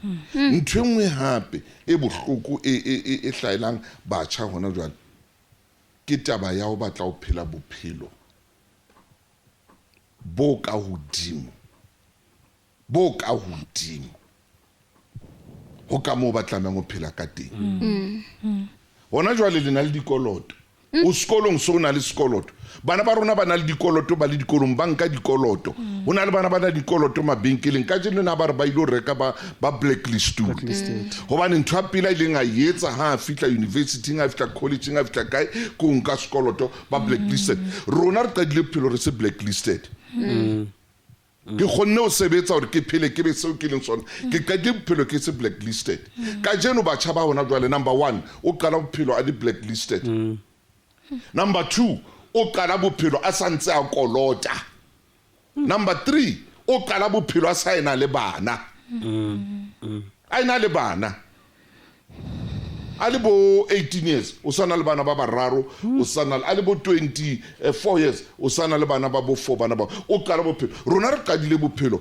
Ntho e nngwe hape e bohloko e hlaelang batjha hona jwale ke taba ya ho batla ho phela bophelo bo ka hodimo, bo ka hodimo ho ka moo ba tlamehang ho phela ka teng. Hona jwale le na le dikoloto, o sekolong so o na le sekoloto. Bana ba rona ba na le dikoloto, ba le dikolong ba nka dikoloto. Ho na le bana ba na dikoloto mabenkeleng kajeno na ba re ba ile ho reka, ba blacklistuwe. Blacklisted. Hobane ntho ya pele a ileng a e etsa ha a fihla universityng, a fihla collegeng, a fihla kae, ke ho nka sekoloto, ba blacklisted. Rona re qadile bophelo re se blacklisted. Ke kgonne ho sebetsa hore ke phele, ke be seo ke leng sona. Ke qadile bophelo ke se blacklisted. Kajeno batjha ba hona jwale, number one, o qala bophelo a le blacklisted. Number two, o qala bophelo a sa ntse a kolota. Number three, o qala bophelo a sa ena le bana, a ena le bana. A le bo 18 years o sa na le bana ba bararo, o sa na a le bo 24 years o sa na le bana ba bo 4, bana ba o qala bophelo. Rona re qadile bophelo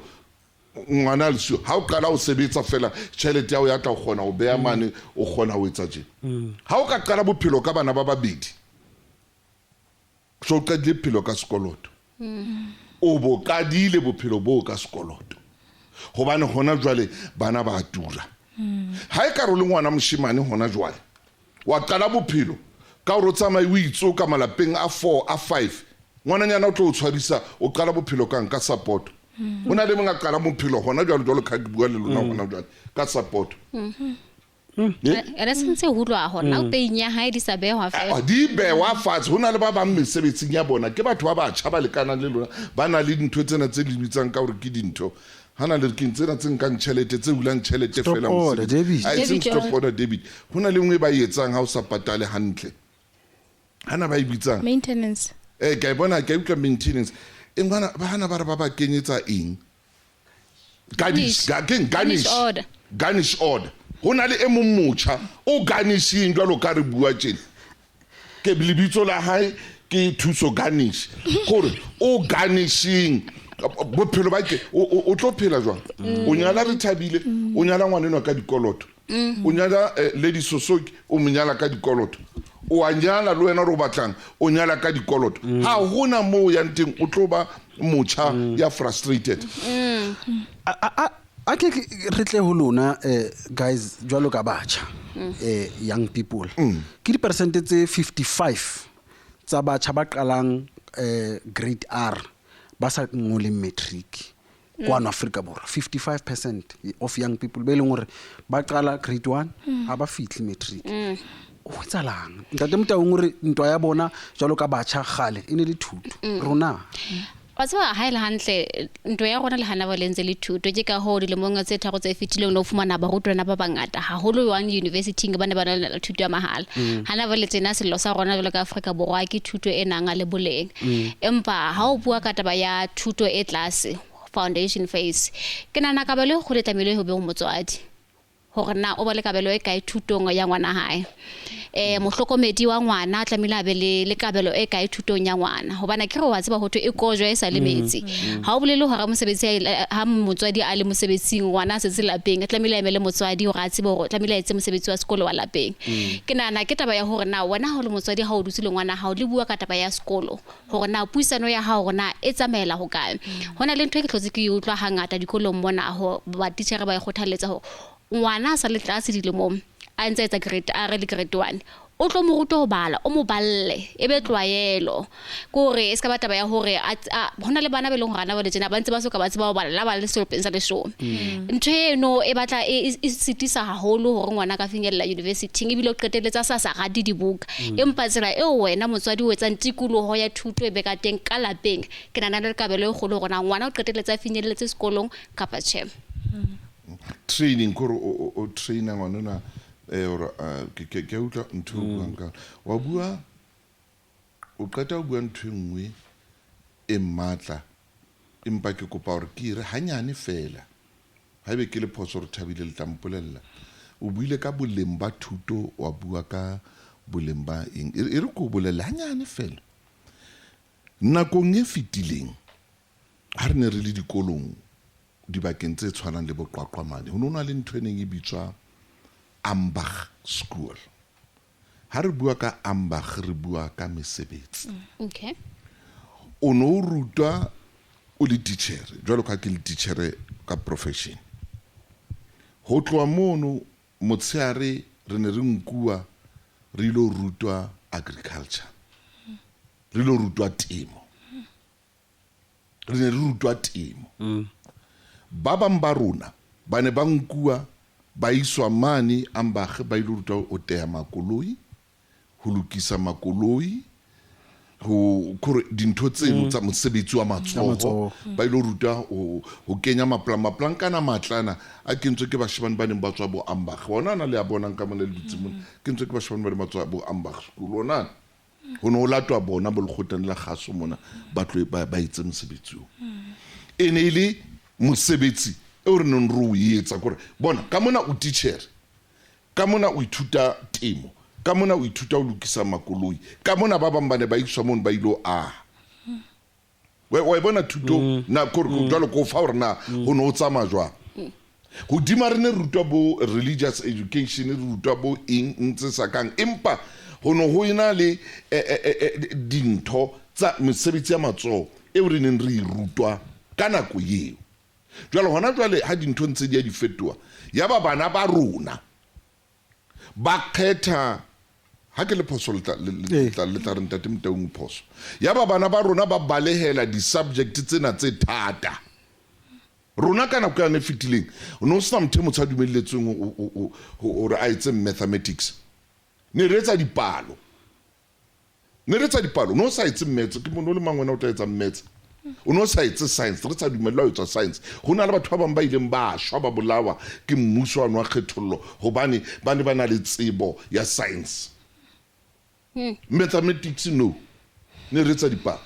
ngwana a le siyo. Ha o qala o sebetsa fela, tjhelete ya hao ya tla, o kgona ho beha mane, o kgona ho etsa tje. Ha o ka qala bophelo ka bana ba babedi, so o qadile bophelo ka sekoloto, o bo qadile bophelo boo ka sekoloto, hobane hona jwale bana ba tura. Ha e ka re o le ngwana moshemane hona jwale, wa qala bophelo ka hore o tsamaye o itsoka malapeng a 4 a 5, ngwananyana o tlo o tshwarisa. O qala bophelo kang? Ka support. Ho na le mong a qala bophelo hona jwale, jwalo ka ke bua le lona hona jwale, ka support. Ene sentse ho utlwa hore na peing ya hae di sa behwa fela. Di behwa fatshe. Ho na le ba bang mesebetsing ya bona ke batho ba batjha ba lekanang le lona, ba na le dintho tsena tse le bitsang ka hore ke dintho hana le ke tsena tse nkang tjhelete, tse hulang tjhelete Stop fela order, mosebetsi. debit. Ah, e seng Debit stop order. order, debit. Ho na le nngwe e ba e etsang ha o sa patale hantle, hana ba e bitsang Maintenance. Ke a e bona, ke a utlwa, maintenance e ngwana ba hana ba re ba ba kenyetsa eng, garnish. Garnish. Keng Garnish garnish order. Garnish order. Ho na le e mong motjha o garnishing jwalo ka re bua tjena, ke lebitso la hae ke Thuso Garnish, kore o garnishing bophelo ba ke o tlo phela jwang? O nyala re thabile, o nyala ngwanenwa ka dikoloto, o nyala Lady Sosoki, o mo nyala ka dikoloto, o a nyala le wena re o batlang, o nyala ka dikoloto. Ha hona moo o yang teng, o tlo ba motjha ya frustrated. A ke re tle ho lona, guys, jwalo ka batjha, young people. Ke diperesente tse 55 tsa batjha ba qalang grade R ba sa ngoleng matric kwano Afrika Borwa. 55% of young people be leng hore ba qala grade 1 ha ba fihle matric. Ho etsahalang, ntate Motaung? Hore ntwa ya bona jwalo ka batjha kgale e ne le thuto, rona? Wa tseba, ha e le hantle, ntlo ya rona le hana ba le ntse le thuto. Ke ka hoo dilemong tse 3 tse fetileng no fumana barutwana ba bangata haholo jwang university-ing ba ne ba na le thuto ya mahala. Hana ba le tsena, sello sa rona jwalo ka Afrika Borwa ke thuto e nang le boleng. Empa ha o bua ka taba ya thuto e tlase, foundation phase, ke nahana kabelo e kgolo e tlamehile ho be ho motswadi, hore na o ba le kabelo e kae thutong ya ngwana hae. Mohlokomedi wa ngwana tlamehile a be le kabelo e kae thutong ya ngwana, hobane ke re wa tseba ho thwe e kojwa e sa le metsi. Ha o bolele hore mosebetsi ha motswadi a le mosebetsing, ngwana a setse lapeng, tlamehile a emele motswadi hore a tsebe hore tlamehile a etse mosebetsi wa sekolo wa lapeng. Ke nahana ke taba ya hore na wena ha o le motswadi, ha o dutse le ngwana hao, le bua ka taba ya sekolo, hore na puisano ya hao hore na e tsamaela ho kae. Ho na le ntho e ke hlotse ke e utlwa hangata dikolong mona, ho batitjhere ba e kgothalletsa hore ngwana a sa le tlase dilemong, a ntse a etsa grade R le grade 1, o tlo mo rute ho bala, o mo balle, e be tlwaelo. Ke hore e se ka ba taba ya hore ho na le bana ba e leng hore hana ba le tjena ba ntse ba soka ba tseba ho bala la ba le sehlopeng sa leshome. Ntho eno e batla e sitisa haholo hore ngwana a ka finyella university-ing, ebile o qetelletse a sa sa rate dibuka. Empa tsela eo wena motswadi o etsang tikoloho ya thuto e be ka teng ka lapeng, ke nahana le kabelo e kgolo hore na ngwana o qetelletse a finyelletse sekolong kapa tjhe. Training kore o traina ngwanona, ore ke a utlwa ntho e o buang ka wa bua, o qeta ho bua ntho e nngwe e matla, empa ke kopa hore ke ire hanyane fela. Haebe ke le phoso, re thabile le tla mpolella. O buile ka boleng ba thuto, wa bua ka boleng ba eng, e re ko bolelle hanyane fela. Nakong e fetileng ha re ne re le dikolong dibakeng tse tshwanang le boQwaqwa mane, ho ne ho na le ntho e neng e bitswa Ambach School. Ha re bua ka Ambach, re bua ka mesebetsi. O no o rutwa o le titjhere, jwalo ka ke le titjhere ka profession. Ho tloha mono motshehare re ne re nkuwa re ilo rutwa agriculture, re ilo rutwa temo, re ne re rutwa temo. Ba bang ba rona ba ne ba nkuwa ba iswa mane Ambach, ba ilo rutwa ho teha makoloi, ho lokisa makoloi, ho kore dintho tseno tsa mosebetsi wa matsoho. Matsoho. Ba ilo ruta ho kenya maplankana matlana a kentswe ke bashemane ba neng ba tswa bo Ambach. Ona ana le a bonang ka mona le dutse mona, kentswe ke bashemane ba neng ba tswa bo Ambach School. Ona ho ne ho latwa bona bo lekgotleng la kgaso mona, ba tlo ba etse mosebetsi oo. E ne e le mosebetsi eo re neng re o etsa, kore bona ka mona o titjhere. Ka mona o ithuta temo, ka mona o ithuta ho lokisa makoloi, ka mona ba bang ba ne ba iswa mono ba ilo aha. Wa e bona thuto na kore jwalo ko fa hore na ho ne ho tsamaya jwang. Hodima re ne re rutwa bo religious education, re rutwa bo eng ntse sa kang, empa ho ne ho ena le dintho tsa mesebetsi ya matsoho eo re neng re e rutwa ka nako eo. Jwale hona jwale ha dintho ntse di ya di fetoha, yaba bana ba rona ba kgetha, ha ke le phoso le tla re ntate Motaung phoso, yaba bana ba rona ba balehela di-subject tsena tse thata. Rona ka nako yane e fetileng o ne o sena motho e motho a dumelletsweng hore a etse mathematics. Ne re etsa dipalo, ne re etsa dipalo, no sa etse maths, ke mono le mang wena o tla etsa maths. O no sa etse science, re sa dumellwa ho etsa science. Ho na le batho ba bang ba ileng ba shwa, ba bolawa ke mmuso wa kgethollo hobane ba ne ba na le tsebo ya science. Mathematics no, ne re etsa dipalo.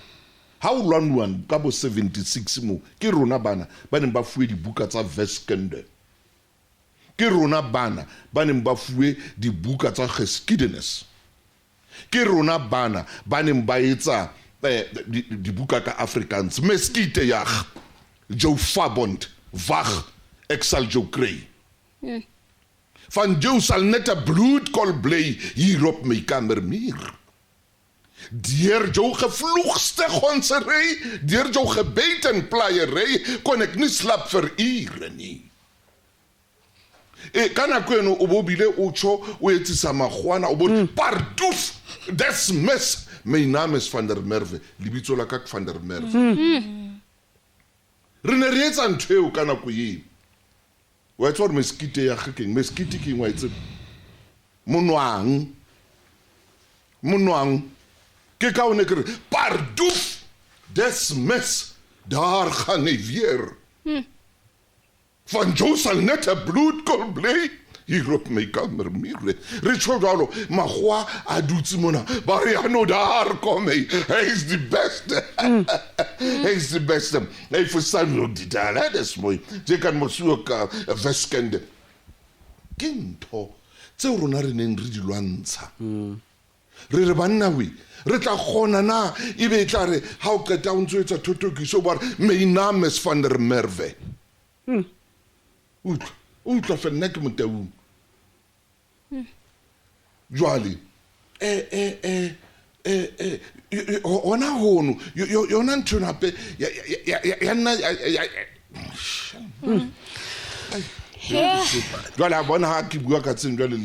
Ha o lwanuwang ka bo 76 mo, ke rona bana ba neng ba fuwe dibuka tsa Wiskunde. Ke rona bana ba neng ba fuwe dibuka tsa Geskiedenis. Ke rona bana ba neng ba etsa dibuka ka Afrikaans. Meskite jag, jou Fabond, wag, ek sal jou kry. Van jou sal net 'n bloedkol bly hier op my kamermuur. Deur jou gevloegste gonsery, deur jou gebed en plaaiery, kon ek nie slaap vir ure nie. E ka nako eno o bo bile o tjho o etsisa makgwana, o bo pardoef, des mes, my naam is van der Merwe, lebitso la ka ke van der Merwe. Re ne re etsa ntho eo ka nako eo. Wa tseba hore meskite ya kgekeng, meskite ke eng wa e tseba? Monwang. Monwang. Ke ka one ke re pardoef, des mes, daar gaan hy weer. Van jou sal net 'n bloedkol bly hier op my kamermuur. Re tjho jwalo, makgowa a dutse mona, ba re ya no daar kom hy. Hy is die beste. Hy is die beste. Hy verstaan ook die taal, hè, dis mooi. Jy kan mos ook wiskunde. Ke ntho tseo rona re neng re di lwantsha. Re re banna we, re tla kgona na, ebe e tla re ha o qeta o ntso etsa thothokiso, ba re my naam is van der Merwe. Utlwa, utlwa fela nna ke Motaung. Jwale hona hono yona ntho eno hape ya nna jwale a bona ha ke bua ka tseng jwale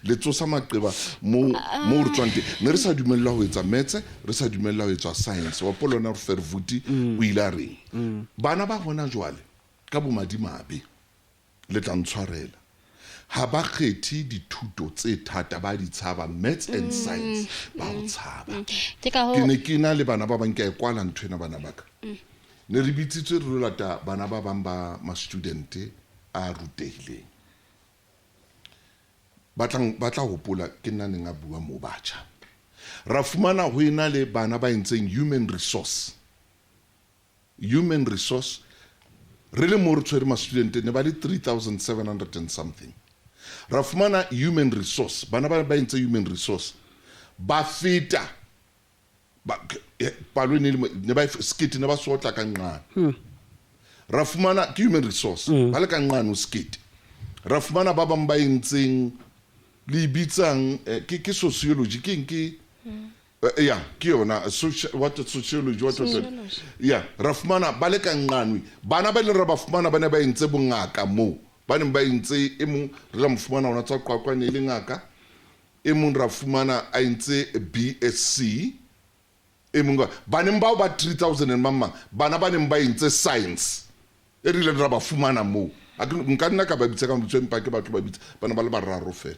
le tsosa maqeba mo mo re tswang teng. Ne re sa dumellwa ho etsa maths, re sa dumellwa ho etsa science. Wa polona re Verwoerd o ile a reng bana ba hona jwale ka bomadimabe le tla ntshwarela, ha ba kgethe dithuto tse thata, ba di tshaba, maths and science ba o tshaba. Ke ka Ke ne ke na le bana ba bang, ke a e kwala ntho ena bana ba ka. Ne re bitsitswe re lo lata bana ba bang ba ma-student a rutehileng. Ba tla hopola ke nna neng a bua mo batjha. Ra fumana ho ena le bana ba entseng human resource. Human resource re le mo re tshwere ma-student ne ba le 3700 and something. Ra fumana human resource, bana ba entse human resource ba feta ba palo ne ne ba skete ne ba sotla ka nqane. Ra fumana ke human resource ba le ka nqane o skete. Ra fumana ba bang ba entseng le bitsang ke sociology, ke eng ke ya ke yona social, what sociology, what what ya ra fumana ba le ka nqane bana ba ile ra ba fumana ba ne ba entse bongaka mo ba ne ba entse e mong re la mo fumana ona tswa Qwaqwa ne le ngaka, e mong ra fumana a entse BSc, e mong ba neng bao ba 3000 and mang bana ba neng ba entse science e re ile ra ba fumana mo. A ke nka nna ka ba bitsa ka mabitso, empa ke batho ba bitsa bana ba le bararo fela.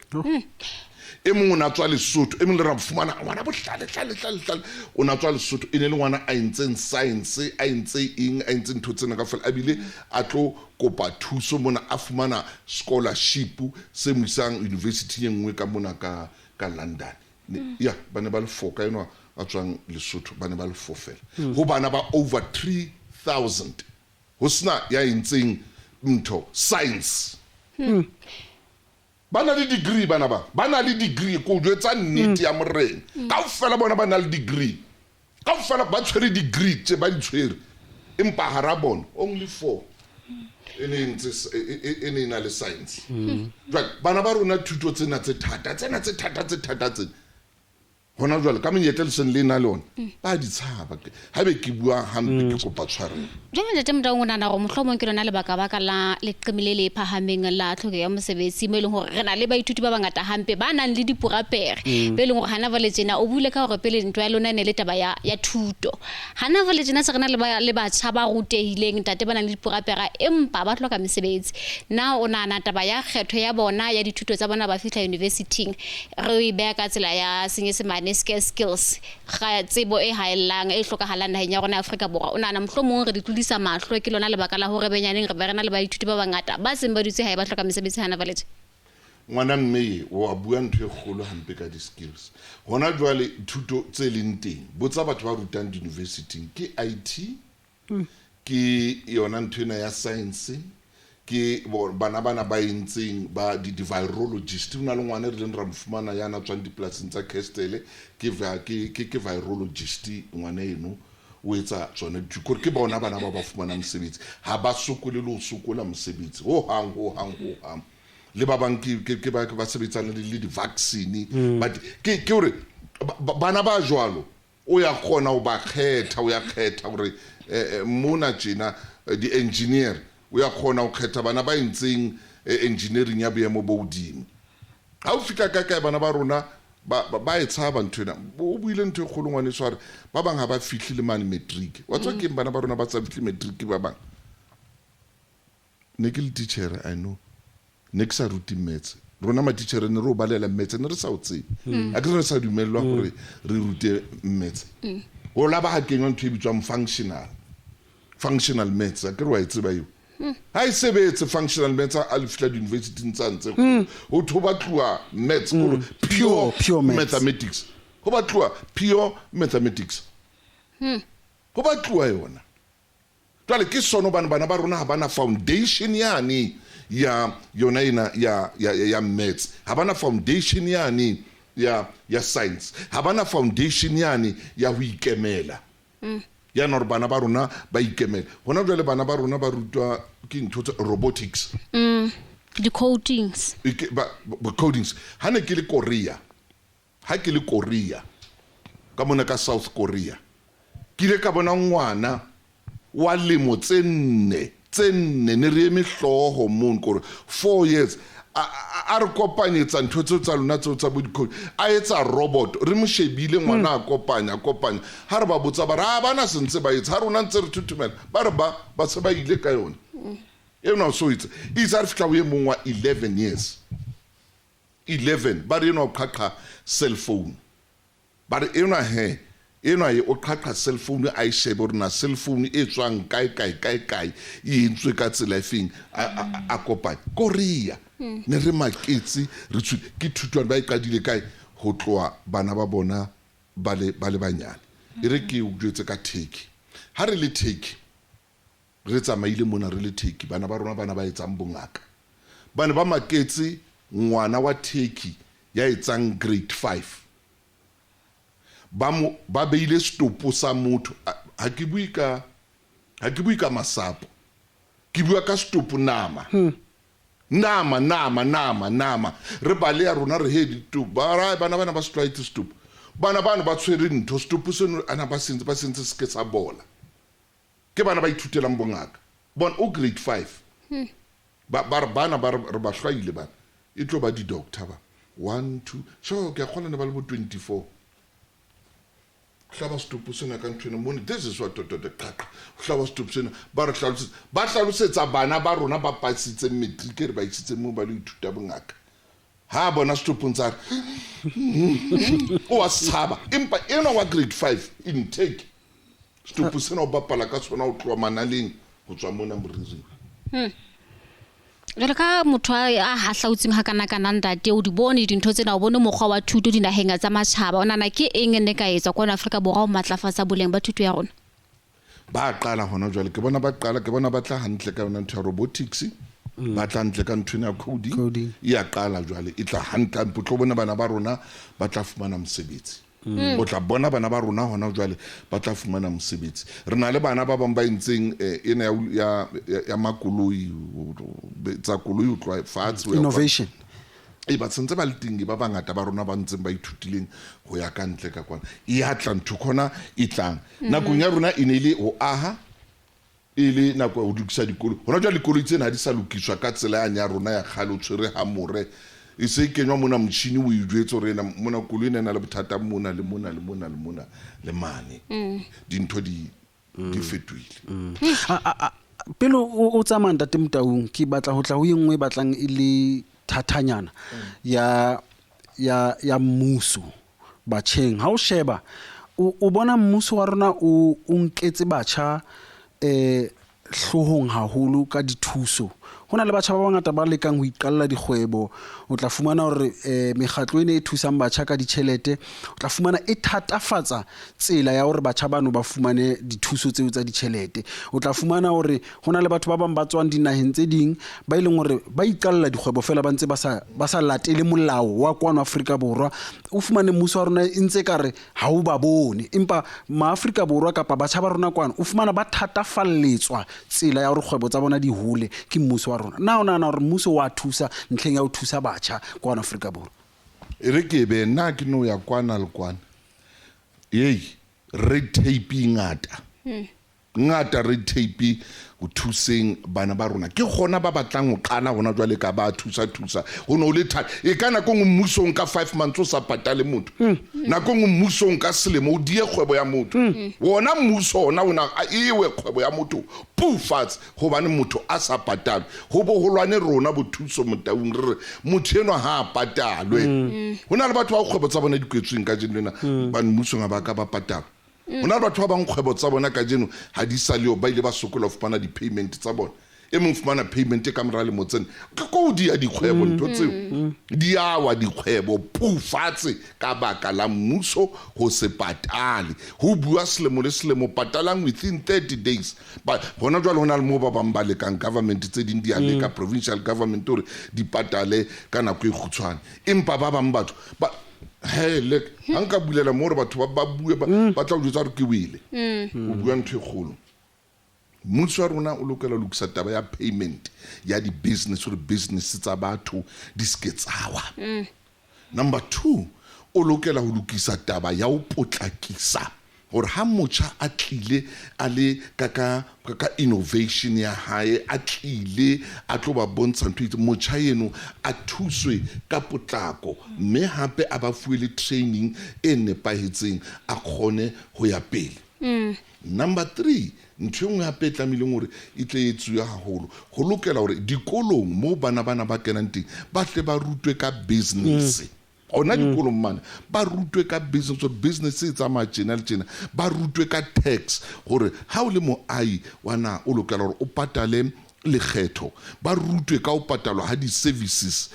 E mong o na tswa Lesotho, e mong le ra fumana ngwana bohlale hlale hlale hlale o na tswa Lesotho, e ne le ngwana a entseng science, a entse eng, a entse ntho tsena kaofela, a bile a tlo kopa thuso mona, a fumana scholarship se mo isang university e nngwe ka mona ka London. Ya ba ne ba le four ka enwa a tswang Lesotho, ba ne ba le four fela. Ho bana ba over 3000 ho sena ya entseng ntho science. Ba na le degree bana ba. Ba na le degree, ko jwetsa nnete ya morena. Kaofela bona ba na le degree. Kaofela ba tshwere degree tse ba di tshwere. Empa hara bona only 4 e ne ntse e ne na le science. Jwale bana ba rona thuto tsena tse thata, tsena tse thata tse thata tsena. Hona jwale ka menyetla le seng le na le ona ba di tshaba. Ha be ke bua hampe ke kopa tshwarelo. Jwale Ntate Motaung, o nahana hore mohlomong ke lona lebaka baka la leqeme le le phahameng la tlhokeho ya mosebetsi, mo e leng hore re na le baithuti ba bangata hampe ba nang le dipurapere, be leng hore hana jwale tjena o buile ka hore pele ntwa ya lona e ne le taba ya thuto. Hana jwale tjena se re na le batjha ba rutehileng ntate ba nang le dipurapera empa ba hloka mesebetsi. Na o nahana taba ya kgetho ya bona ya dithuto tsa bona ba fihla university-ing re e beha ka tsela ya senyesemane skills, ga tsebo e haellang e hlokahalang naheng ya rona ya Afrika Borwa, o nahana mohlomong re di tlodisa mahlo ke lona lebaka la hore benyaneng re be re na le baithuti ba bangata ba seng ba dutse hae ba hloka mesebetsi hana jwale tje? Ngwana mme wa bua ntho e kgolo hampe ka di-skills. Hona jwale thuto tse leng teng, botsa batho ba rutang di-university-ing, ke IT, ke yona ntho ena ya science, ke bana bana ba entseng ba di-virologist. Ho na le ngwana e re leng ra mo fumana ya na tswang dipolasing tsa Kestele, ke virologist ngwana eno, o etsa tsona dithuto. Kore ke bona bana ba ba fumanang mosebetsi, ha ba sokole le ho sokola mosebetsi hohang, hohang, hohang. Le ba bang ke ba sebetsang le di-vaccine. But ke hore bana ba jwalo o ya kgona ho ba kgetha, o ya kgetha hore mona tjena di-engineer, o ya kgona ho kgetha bana ba entseng engineering ya boemo bo hodimo. Ha o fihla kae kae bana ba rona ba e tshaba ntho ena. O buile ntho e kgolo ngwaneso, a re ba bang ha ba fihle le mane matric. Wa tseba keng bana ba rona ba sa fihle matric ba bang? Ne ke le teacher, I know. Ne ke sa rute maths. Rona matitjhere ne re o balela maths, ne re sa o tsebe. Ha ke re sa dumellwa hore re rute maths. Ho la ba ha kenywa ntho e bitswang functional. Functional maths, a ke re wa e tseba eo. Ha e sebetse functional maths a le fihla di-university-ing tsa ntse. Ho thwe ho batluwa maths, kore pure Pure maths. mathematics. Ho batluwa pure mathematics. Ho batluwa yona. Jwale ke sona hobane bana ba rona ha bana foundation yane ya yona ena ya maths. Ha bana foundation yane ya science. Ha bana foundation yane ya ho ikemela. Ya na hore bana ba rona ba ikemele. Hona jwale bana ba rona ba rutwa ke ntho tsa robotics. Di-codings. E ke, ba, ba, codings. Ha ne ke le Korea, ha ke le Korea, ka mona ka South Korea, ke ile ka bona ngwana wa lemo tse nne, tse nne, ne re eme hlooho mono, kore 4 years, a re kopanyetsa ntho tseo tsa lona tseo tsa bo di-code, a etsa robot, re mo shebile ngwana a kopanya, kopanya. Ha re ba botsa ba re, ha bana se ntse ba etsa, ha rona ntse re thothomela, ba re ba se ba ile ka yona. Enwa o so itse, itse ha re fihla ho e mong wa 11 years. 11, ba re enwa o qhaqha cell phone. Ba re enwa he, enwa e o qhaqha cell phone, a e shebe hore na cell phone e tswang kae, kae, kae, kae, e entswe ka tsela efeng, a kopanye. Korea, ne re maketse, re tshwile, ke thutwana ba e qadile kae, ho tloha bana ba bona ba le banyane. E re ke o jwetse ka Turkey. Ha re le Turkey, re tsamaile mona re le Turkey, bana ba rona bana ba etsang bongaka. Bana ba maketse ngwana wa Turkey ya etsang grade 5. Ba mo, ba beile setopo sa motho. Ha ke bue ka, ha ke bue ka masapo. Ke bua ka setopo nama. Nama, nama, nama, nama. Re bale ya rona re he ditopo. Ba ra bana bana ba se tlwaetse setopo. Bana bano ba tshwere ntho, setopo seno ana ba sentse, ba sentse se ke sa bola. Ke bana ba ithutelang bongaka. Bona o grade 5. Ba, ba re bana ba re, re ba hlwaile bana. E tlo ba di-doctor ba. 1, 2, so ke a kgolwa ne ba le bo 24. Hlaba setopo sena ka ntho ena mone, this is what, to, to, qaqa. Hlaba setopo sena, ba re hlalosetsa, ba hlalosetsa bana ba rona ba pasitseng matric, re ba isitseng moo ba lo ithuta bongaka. Ha bona setopong tsa re, o wa tshaba. Empa enwa wa grade 5 intake, setopo sena o bapala ka sona ho tloha manaleng ho tswa mona moriring. Jwalo ka motho a hahlautseng ha kana kana ntate, o di bone dintho tsena, o bone mokgwa wa thuto dinaheng tsa matjhaba. O nahana ke eng e ne ka etswa kwana Afrika Borwa ho matlafatsa boleng ba thuto ya rona? Ba qala hona jwale, ke bona ba qala, ke bona ba tla hantle ka yona ntho ya robotics. Ba tla ntle ka ntho ena ya coding. Coding. E ya qala jwale, e tla hantle hampe. O tlo bona bana ba rona ba tla fumana mosebetsi. O tla bona bana ba rona hona jwale ba tla fumana mosebetsi. Re na le bana ba bang ba entseng ena ya makoloi, tsa koloi ho tloha fatshe ho ya kwa- Innovation. Ee, ba sentse ba le teng ba bangata ba rona ba ntseng ba ithutileng ho ya ka ntle ka kwana. E ya tla ntho khona e tlang. Nakong ya rona e ne e le ho aha, e le nako ya ho lokisa dikoloi. Hona jwale dikoloi tsena ha di sa lokiswa ka tsela yane ya rona ya kgale, o tshwere hamore. E se e kenywa mona motjhini o e jwetse hore ena mona koloi ena e na le bothata mona le mona le mona le mona le mane. Dintho di fetohile. Pele o tsamaya Ntate Motaung, ke batla ho tla ho e nngwe e batlang e le thathanyana ya mmuso batjheng. Ha o sheba, o bona mmuso wa rona o nketse batjha hloohong haholo ka dithuso. Ho na le batjha ba bangata ba lekang ho iqalla dikgwebo. O tla fumana hore mekgatlo ena e thusang batjha ka ditjhelete, o tla fumana e thatafatsa tsela ya hore batjha bano ba fumane dithuso tseo tsa ditjhelete. O tla fumana hore ho na le batho ba bang ba tswang dinaheng tse ding ba e leng hore ba iqalla dikgwebo feela ba ntse ba sa latele molao wa kwano Afrika Borwa. O fumane mmuso wa rona e ntse ka re ha o ba bone, empa maAfrika Borwa kapa batjha ba rona kwano o fumana ba thatafalletswa tsela ya hore kgwebo tsa bona di hole ke mmuso wa rona. Na o nahana hore mmuso wa thusa ntlheng ya ho thusa batjha kwano Afrika Borwa? E re ke be nna ke no ya kwana le kwana. Ei, red tape e ngata. Ngata red tape ho thuseng bana ba rona. Ke gona ba batlang ho qala hona jwale ka ba thusa thusa. Ho no le thata. E ka nako nngwe mmuso o nka 5 months o sa patale motho. Nako nngwe mmuso o nka selemo o die kgwebo ya motho. Wona mmuso ona ona a ewe kgwebo ya motho pu fatshe hobane motho a sa patalwe. Ho boholwane rona bo Thuso Motaung re re motho enwa ha a patalwe. Ho na le batho ba kgwebo tsa bona di kwetsweng kajeno lena, ba mmusong ha ba ka ba patalwa. Ho na le batho ba bang kgwebo tsa bona kajeno ha di sa le yo, ba ile ba sokola ho fumana di-payment tsa bona. E mong fumana payment ka mora lemo tsena. Ke ko di ya dikgwebo ntho tseo. Di a wa dikgwebo pu fatshe ka baka la mmuso ho se patale. Ho bua selemo le selemo patalang within 30 days. Ba hona jwale ho na le moo ba bang ba lekang government tse ding di a leka provincial government hore di patale ka nako e kgutshwane. Empa ba bang batho ba he le ha nka bulela mo hore batho ba bue ba tla o jwetsa hore ke wele. O bua ntho e kgolo. Mmuso wa rona o lokela ho lokisa taba ya payment ya di-business hore business tsa batho di se ke tsa wa. Number 2, o lokela ho lokisa taba ya ho potlakisa hore ha motjha a tlile a le ka innovation ya hae, a tlile a tlo ba bontsha ntho e itseng, motjha eno a thuswe ka potlako, mme hape a ba fuwe le training e nepahetseng a kgone ho ya pele. Number 3, ntho e nngwe hape e tlamehileng hore e tle e etsuwe haholo, ho lokela hore dikolong moo bana bana ba kenang teng ba tle ba rutwe ka business. Hona dikolong mane ba rutwe ka business, hore business e tsamaya tjena le tjena, ba rutwe ka tax hore ha o le moahi wa naha o lokela hore o patale lekgetho, ba rutwe ka ho patalwa ha di-services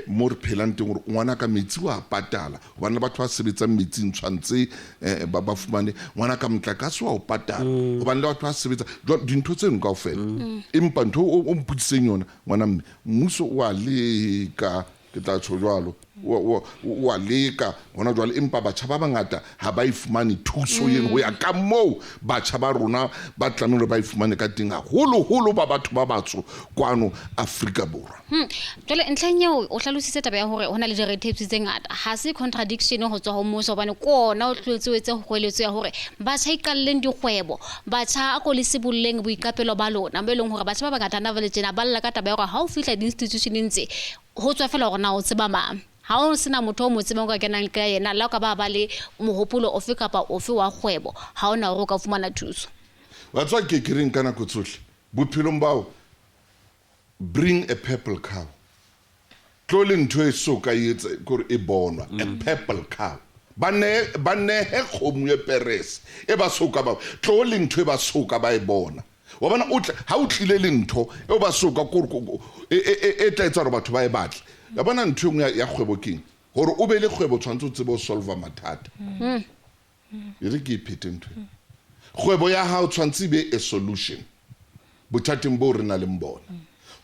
mo re phelang teng, hore ngwana ka metsi wa patala, hobane le batho ba sebetsang metsing tshwantse ba fumane ngwana ka motlakase wa o patala, hobane le batho ba sebetsang jwale dintho tseno kaofela. Empa ntho o mpotsitseng yona ngwana mme, mmuso wa leka, ke tla tjho jwalo, wa leka hona jwale, empa batjha ba bangata ha ba e fumane thuso eno ho ya ka moo batjha ba rona ba tlamehile hore ba e fumane ka teng, haholoholo ba batho ba batsho kwano Afrika Borwa. Jwale ntlheng eo o hlalositse taba ya hore ho na le di-red tapes tse ngata, ha se contradiction ho tswa ho mmuso, hobane ke ona o tlotse o etse kgoeletso ya hore batjha iqalleng dikgwebo, batjha a ko le sibolleng boiqapelo ba lona, bo e leng hore batjha ba bangata hana jwale tjena ba lla ka taba ya hore ha o fihla di-institutioneng tse ho tswa fela hore na o tseba mang. Ha o sena motho o mo tsebang o ka kenang ka yena, le ha o ka ba ba le mohopolo ofe kapa ofe wa kgwebo, ha ona hore o ka fumana thuso. Wa tswa ke ke reng ka nako tsohle bophelong bao, bring a purple cow, tlo le ntho e so ka e etsa kore e bonwa, a purple cow, ba nehe kgomo e perese e ba so ka ba tlo le ntho e ba so ka ba e bona. Wa bona o tla ha o tlile le ntho e ba so ka kore e tla etsa hore batho ba e batle. Ya bona ntho e nngwe ya kgwebo keng, hore o be le kgwebo tshwanetse o tsebe ho solve mathata. E re ke e phete ntho e. Kgwebo ya hao tshwanetse e be a solution bothateng boo re nang le bona.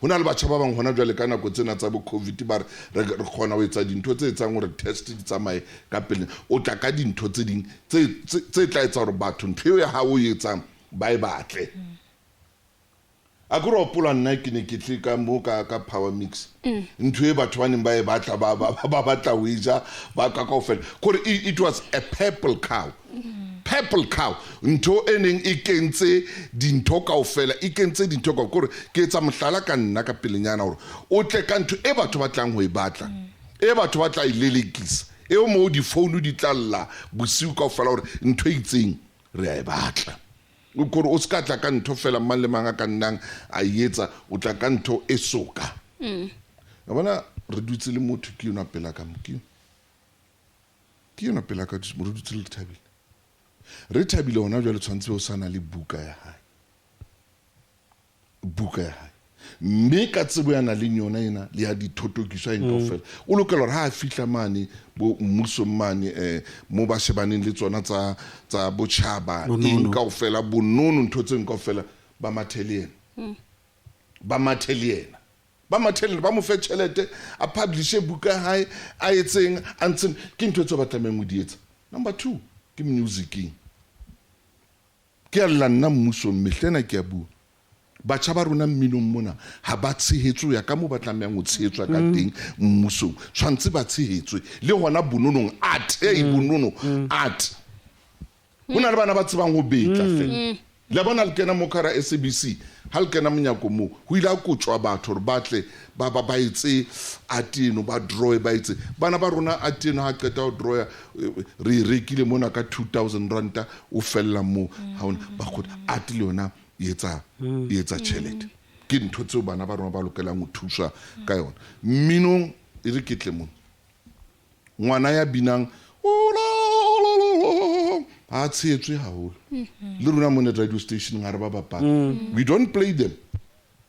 Ho na le batjha ba bang hona jwale ka nako tsena tsa bo covid ba re re kgona ho etsa dintho tse etsang hore test di tsamaye ka pele. O tla ka dintho tse ding tse tla etsa hore batho ntho eo ya hao o e etsang ba e batle. A ke re hopola nna ke ne ke tle ka mo ka power mix. Ntho e batho ba neng ba e batla ba batla ho e ja ba ka kaofela. Kore it was a purple cow. Purple cow. Ntho e neng e kentse dintho kaofela, e kentse dintho ka kore ke etsa mohlala ka nna ka pelenyana hore o tle ka ntho e batho ba tlang ho e batla. E batho ba tla e lelekisa. Eo moo difounu di tla lla bosiu kaofela hore ntho e itseng re a e batla. O kore o ska tla ka ntho fela mang le mang a ka nnang a etsa, o tla ka ntho e soka. Ya bona re dutse le motho ke yona pela ka mo, ke yona pela ka re dutse le Thabile. Re Thabile hona jwale tshwantse o sana le buka ya hae. Buka ya hae. Mme ka tsebo ya na le yona ena le ya dithotokiso a eng kaofela. O lokela hore ha a fihla mane bo mmusong mane mo ba shebaneng le tsona tsa botjhaba eng kaofela bonono ntho tse kaofela ba mathe le yena. Ba mathe le yena. Ba mathe le ba mo fe tjhelete a publish buka ya hae a etseng a ntseng ke ntho tseo ba tlamehang ho di etsa. Number 2 ke musicing. Ke a lla nna mmusong mehlena ke a bua. Batjha ba rona mminong mona ha ba tshehetswe ya ka moo ba tlamehang ho tshehetswa ka teng mmusong. Tshwantse ba tshehetswe le hona bononong art, bonono art. Ho na le bana ba tsebang ho betla fela. Le bona le kena mo ka SABC, ha le kena monyako moo, ho ile a kotjwa batho hore ba tle ba ba etse art eno, ba draw ba etse. Bana ba rona art eno ha qeta ho draw re e rekile mona ka 2000 ranta o fella moo. Ha ona ba kgotha art le yona e etsa tjhelete. Ke ntho tseo bana ba rona ba lokelang ho thuswa ka yona. Mminong e re ke tle mona. Ngwana ya binang ha tshehetswe haholo. Le rona mona radio station ha re ba bapala. We don't play them.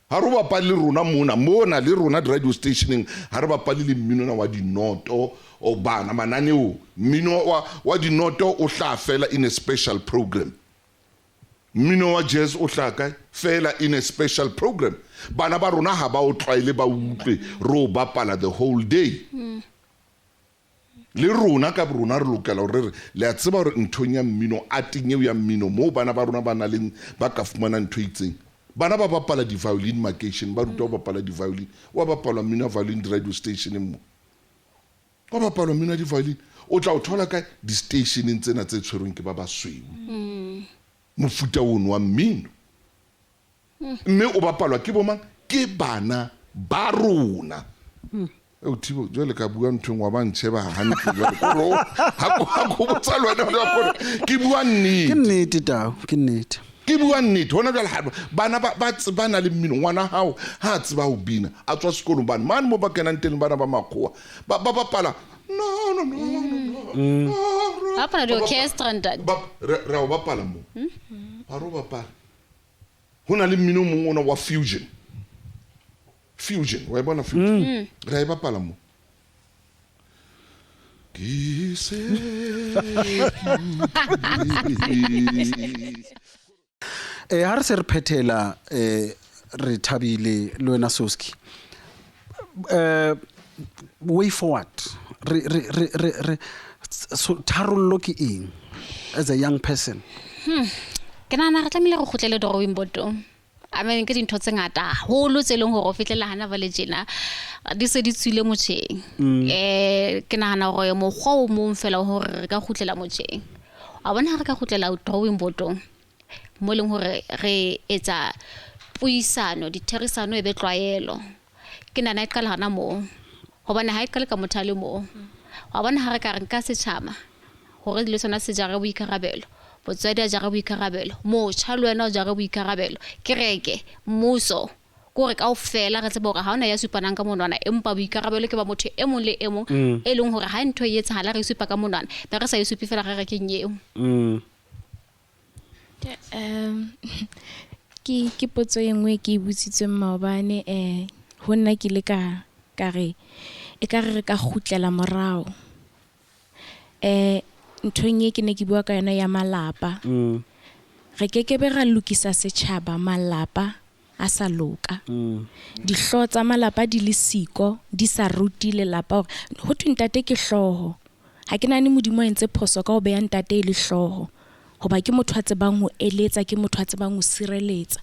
Ha re bapale le rona mona le rona radio stationeng ha re bapale le mmino wa dinoto o bana mananeo. Mmino wa dinoto o hla fela in a special program. Mmino wa jazz o hla kae fela in a special program. Bana ba rona ha ba o tlwaele ba utlwe re o bapala the whole day. Le rona ka rona re lokela hore re le a tseba hore nthong ya mmino ateng eo ya mmino moo bana ba rona ba na le ba ka fumana ntho e itseng. Bana ba bapala di-violin makeishene, ba rutwa ho bapala di-violin. Wa bapalwa mmino wa violin radio stationeng mo. Wa bapalwa mmino wa di-violin. O tla o thola kae di-stationeng tsena tse tshwerweng ke ba basweu. Mofuta ono wa mmino. Mme o bapalwa ke bo mang? Ke bana ba rona. O Thibo jwale ka bua ntho wa ba ntsheba hantle jwale koro ha ko botsa le wena hore ke bua nnete. Ke nnete tao, ke nnete. Ke bua nnete hona jwale ha bana ba tsebana le mmino ngwana hao ha tseba ho bina a tswa sekolong bana mane mo ba kenang teng bana ba makgowa ba bapala no no no no. Ba bapala di-orchestra ntate. Re o bapala mo. Ba ro bapala. Ho na le mmino mong ona wa fusion. Fusion, wa e bona fusion. Re e bapala mo. Ke se ha re se re phethela re Thabile le wena Soski. Way forward. Re so tharollo ke eng as a young person? Ke nahana re tlamehile re kgutlele drawing board-ong. I mean ke dintho tse ngata haholo tse leng hore o fihlela hana ba le tjena di se di tswile motjheng. Ke nahana hore mokgwa o mong fela hore re ka kgutlela motjheng. A bona ha re ka kgutlela drawing board-ong mo leng hore re etsa puisano, ditherisano e be tlwaelo. Ke nahana e qala hana moo. Hobane ha e qale ka motho a le moo. Wa bona ha re ka re nka setjhaba hore le sona se jare boikarabelo. Motswadi a jare boikarabelo, motjha le wena o jare boikarabelo, kereke, mmuso, ke hore kaofela re tsebe hore ha hona ya supanang ka monwana empa boikarabelo ke ba motho e mong le e mong e leng hore ha ntho e etsahala re supa ka monwana, be re sa e supe fela re re keng eo. Ke potso e nngwe ke e botsitsweng maobane ho nna ke ile ka re e ka re ka kgutlela morao. Nthong e ke ne ke bua ka yona ya malapa. Re kekebe ra lokisa setjhaba malapa a sa loka. Dihlooho tsa malapa di le siko, di sa rute lelapa hore ho thwe ntate ke hlooho. Ha ke nahane Modimo a entse phoso ka ho beha ntate e le hlooho. Hoba ke motho a tsebang ho eletsa, ke motho a tsebang ho sireletsa.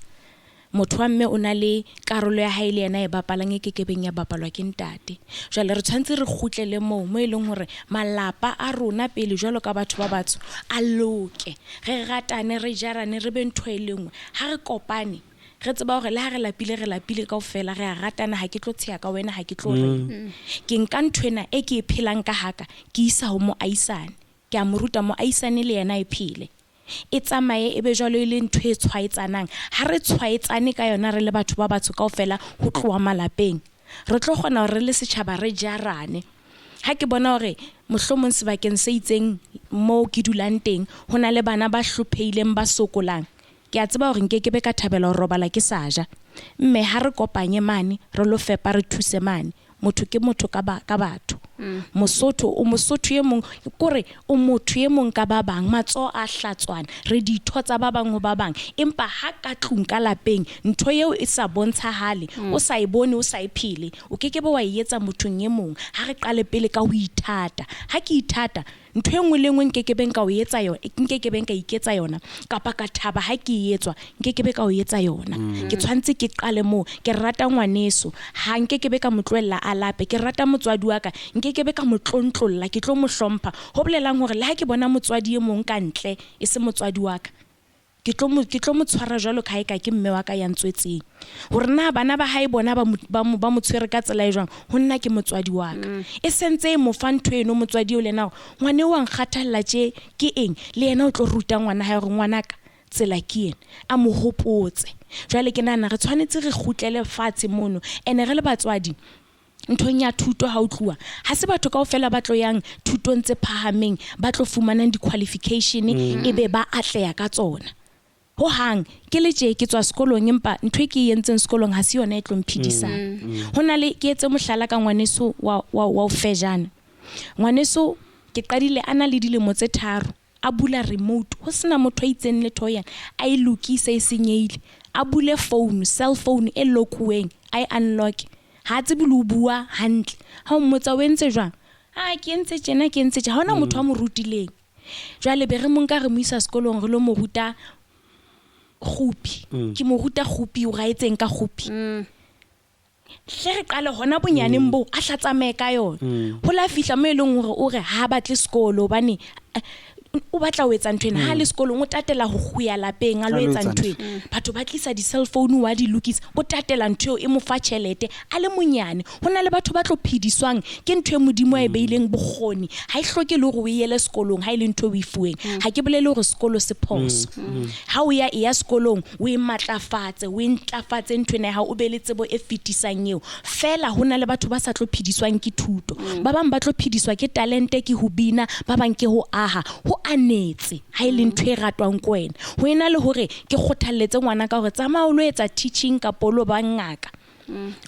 Motho wa mme o na le karolo ya hae le yena e bapalang e kekebeng ya bapalwa ke ntate. Jwale re tshwanetse re kgutlele moo mo e leng hore malapa a rona pele jwalo ka batho ba batsho a loke. Re ratane, re jarane, re be ntho e le nngwe. Ha re kopane, re tseba hore le ha re lapile, re lapile kaofela, re a ratana, ha ke tlo tsheha ka wena, ha ke tlo reng. Ke nka nthwena e ke e phelang ka haka, ke isa ho moahisane. Ke a mo ruta moahisane le yena e phele. E tsamaye e be jwalo e le ntho e tshwaetsanang. Ha re tshwaetsane ka yona re le batho ba batsho kaofela ho tloha malapeng, re tlo kgona hore re le setjhaba re jarane. Ha ke bona hore mohlomong sebakeng se itseng moo ke dulang teng ho na le bana ba hlophehileng ba sokolang, ke a tseba hore nkekebe ka thabela ho robala ke sa ja. Mme ha re kopanye mane re lo fepa re thuse mane. Motho ke motho ka ba, ka batho. Mosotho o mosotho e mong, kore o motho e mong ka ba bang, matsoho a hlatswana, re ditho tsa ba bang ho ba bang. Empa ha ka tlung ka lapeng ntho eo e sa bontshahale, o sa e bone, o sa e phele, o kekebe wa e etsa mothong e mong. Ha re qale pele ka ho ithata. Ha ke ithata, ntho e nngwe le nngwe nkekebeng ka o etsa yona, nkekebeng ka iketsa yona, kapa ka thaba ha ke e etswa, nkekebe ka o etsa yona. Ke tshwanetse ke qale moo. Ke rata ngwaneso, ha nkekebe ka mo tlohella a lape. Ke rata motswadi wa ka, nkekebe ka mo tlontlolla, ke tlo mo hlompha. Ho bolelang hore le ha ke bona motswadi e mong ka ntle, e se motswadi wa ka, ke tlo mo, ke tlo mo tshwara jwalo ka ha eka ke mme wa ka ya ntswetseng. Hore na bana ba hae bona ba mo, ba mo, ba mo tshwere ka tsela e jwang, ho nna ke motswadi wa ka. E sentse e mo fa ntho eno motswadi eo le yena hore ngwane wa nkgathalla tje ke eng, le yena o tlo ruta ngwana hae hore ngwanaka tsela ke ena, a mo hopotse. Jwale ke nahana re tshwanetse re kgutlele fatshe mono, ene re le batswadi nthong ya thuto ha o tluwa, ha se batho kaofela ba tlo yang thutong tse phahameng, ba tlo fumanang di-qualification e be ba atleha ka tsona. Ho hang ke le tje ke tswa sekolong, empa ntho e ke e entseng sekolong ha se yona e tlo mphedisang. Ho na le, ke etse mohlala ka ngwaneso wa Ofejane. Ngwaneso ke qadile a na le dilemo tse 3, a bula remote, ho sena motho a itseng letho yena, a e lokise e senyehile, a bule phone, cell phone e lokuweng, a e unlock. Ha tsebe le ho bua hantle. Ha o mmotsa o entse jwang? Ah, ke entse tjena, ke entse tjena. Ha hona motho a mo rutileng. Jwale be re mo nka re mo isa sekolong re lo mo ruta kgupi. Ke mo ruta kgupi, o ra etseng ka kgupi. Hle re qale hona bonyaneng boo, a hla tsamaye ka yona. Ho la fihla mo e leng hore o re ha batle sekolo hobane o batla ho etsa ntho ena. Ha le sekolong o tatela ho kguya lapeng a lo etsa ntho ena. Batho ba tlisa di-cell phone wa di lokisa, o tatela ntho eo e mo fa tjhelete a le monyane. Ho na le batho ba tlo phediswang ke ntho e Modimo a e beileng bokgoni. Ha e hloke le hore o yele sekolong ha e le ntho e o e fuweng. Ha ke bolele hore sekolo se phoso. Ha o ya e ya sekolong o e matlafatse, o e ntlafatse ntho ena ya hao, o be le tsebo e fetisang eo. Fela ho na le batho ba sa tlo phediswang ke thuto. Ba bang ba tlo phediswa ke talente, ke ho bina, ba bang ke ho aha. Ho anetse ha e le ntho e ratwang ke wena. Ho ena le hore ke kgothalletse ngwana ka hore tsamaya o lo etsa teaching kapa o lo ba ngaka.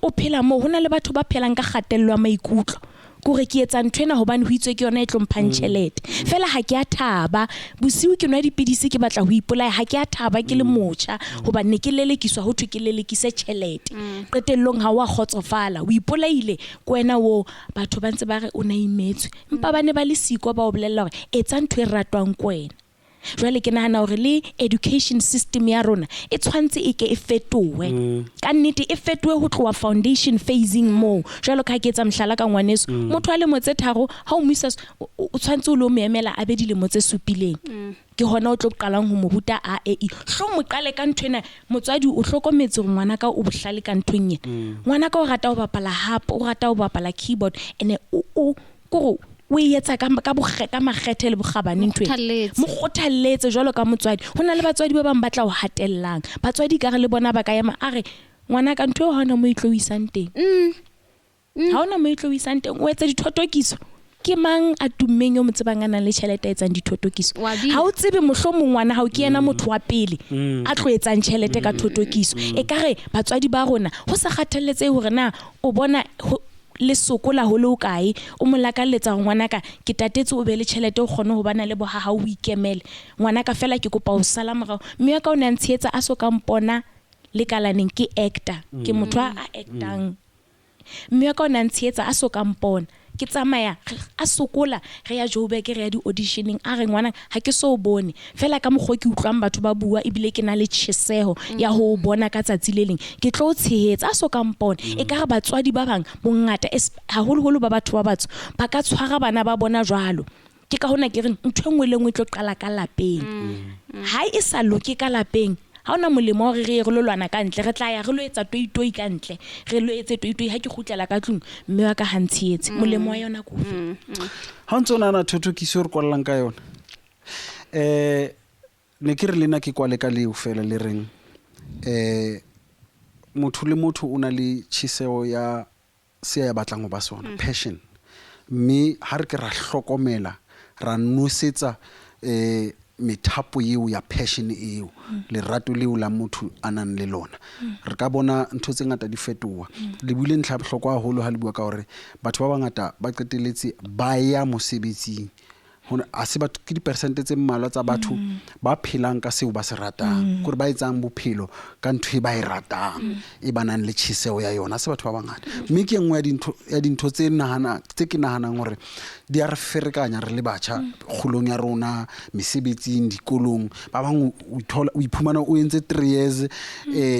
O phela moo, ho na le batho ba phelang ka kgatello ya maikutlo. Ke hore ke etsa ntho ena hobane ho itswe ke yona e tlo mphang tjhelete. Fela ha ke a thaba, bosiu ke nwa dipidisi ke batla ho ipolaya, ha ke a thaba ke le motjha hobane ne ke lelekiswa ho thwe ke lelekise tjhelete. Qetellong ha o a kgotsofala, o ipolaile ke wena oo, batho ba ntse ba re o na imetswe. Empa ba ne ba le siko ba o bolella hore etsa ntho e ratwang ke wena. Jwale ke nahana hore le education system ya rona e tshwantse e ke e fetohe. Ka nnete e fetohe ho tloha foundation phasing moo. Jwalo ka ha ke etsa mohlala ka ngwaneso, motho a lemo tse 3 ha o mo isa o tshwantse o lo mo emela a be dilemo tse 7. Ke hona o tlo qalang ho mo ruta A E I. Hlo mo qale ka ntho ena, motswadi o hlokometse hore ngwana ka o bohlale ka nthong ena. Ngwana ka o rata ho bapala harp, o rata ho bapala keyboard, ene o kore o e etsa ka makgethe le bokgabane ntho ena. Mo kgothalletse. Mo kgothalletse jwalo ka motswadi. Ho na le batswadi ba bang ba tla o hatellang. Batswadi ka re le bona ba ka ema a re ngwana ka ntho eo ha hona mo e tlo o isang teng. Ha hona mo e tlo o isang teng, o etsa dithotokiso. Ke mang a tummeng yo mo tsebang a nang le tjhelete a etsang dithotokiso? Wa bina. Ha o tsebe mohlomong ngwana hao ke yena motho wa pele a tlo etsang tjhelete ka thotokiso. Ekare batswadi ba rona ho sa kgathalletsehe hore na o bona ho le sokola ho le ho kae, o mo lakalletsa hore ngwanaka ke tatetse o be le tjhelete o kgone ho bana le bohaha o ikemele. Ngwanaka fela ke kopa ho sala morao. Mme wa ka o ne a ntshehetsa a so ka mpona Le kalaneng ke actor, ke motho a actang. Mme wa ka o ne a ntshehetsa a so ka mpona. Ke tsamaya a sokola re ya Joburg re ya di-auditioneng a re ngwana ha ke so o bone fela ka mokgwa o ke utlwang batho ba bua ebile ke na le tjheseho ya ho o bona ka tsatsi le leng ke tlo o tshehetsa a so ka mpona. Ekare batswadi ba bang bongata haholoholo ba batho ba batsho ba ka tshwara bana ba bona jwalo. Ke ka hona ke reng ntho e nngwe le nngwe e tlo qala ka lapeng. Ha e sa loke ka lapeng ha hona molemo wa hore re ye re lo lwana ka ntle, re tla ya re lo etsa toitoi ka ntle, re lo etse toitoi ha ke kgutlela ka tlung mme wa ka ha ntshehetse. Molemo wa yona ke ofe? Ha o ntse o nahana thothokiso e re kwallang ka yona, ne ke re le nna ke kwale ka leo fela le reng, motho le motho o na le tjheseho ya se a batlang ho ba sona, passion. Mme ha re ke ra hlokomela, ra nosetsa methapo eo ya passion eo, lerato leo la motho a nang le lona, re ka bona ntho tse ngata di fetoha. Le buile ntlha ya bohlokwa haholo ha le bua ka hore batho ba bangata ba qetelletse ba ya mosebetsing. Hona ha se batho, ke dipersente tse mmalwa tsa batho ba phelang ka seo ba se ratang, kore ba etsang bophelo ka ntho e ba e ratang, e ba nang le tjheseho ya yona. Ha se batho ba bangata. Mme ke e nngwe ya dintho, ya dintho tse nahana, tse ke nahanang hore di a re ferekanya re le batjha kgolong ya rona, mesebetsing, dikolong. Ba bang o ithola, o iphumana o entse 3 years,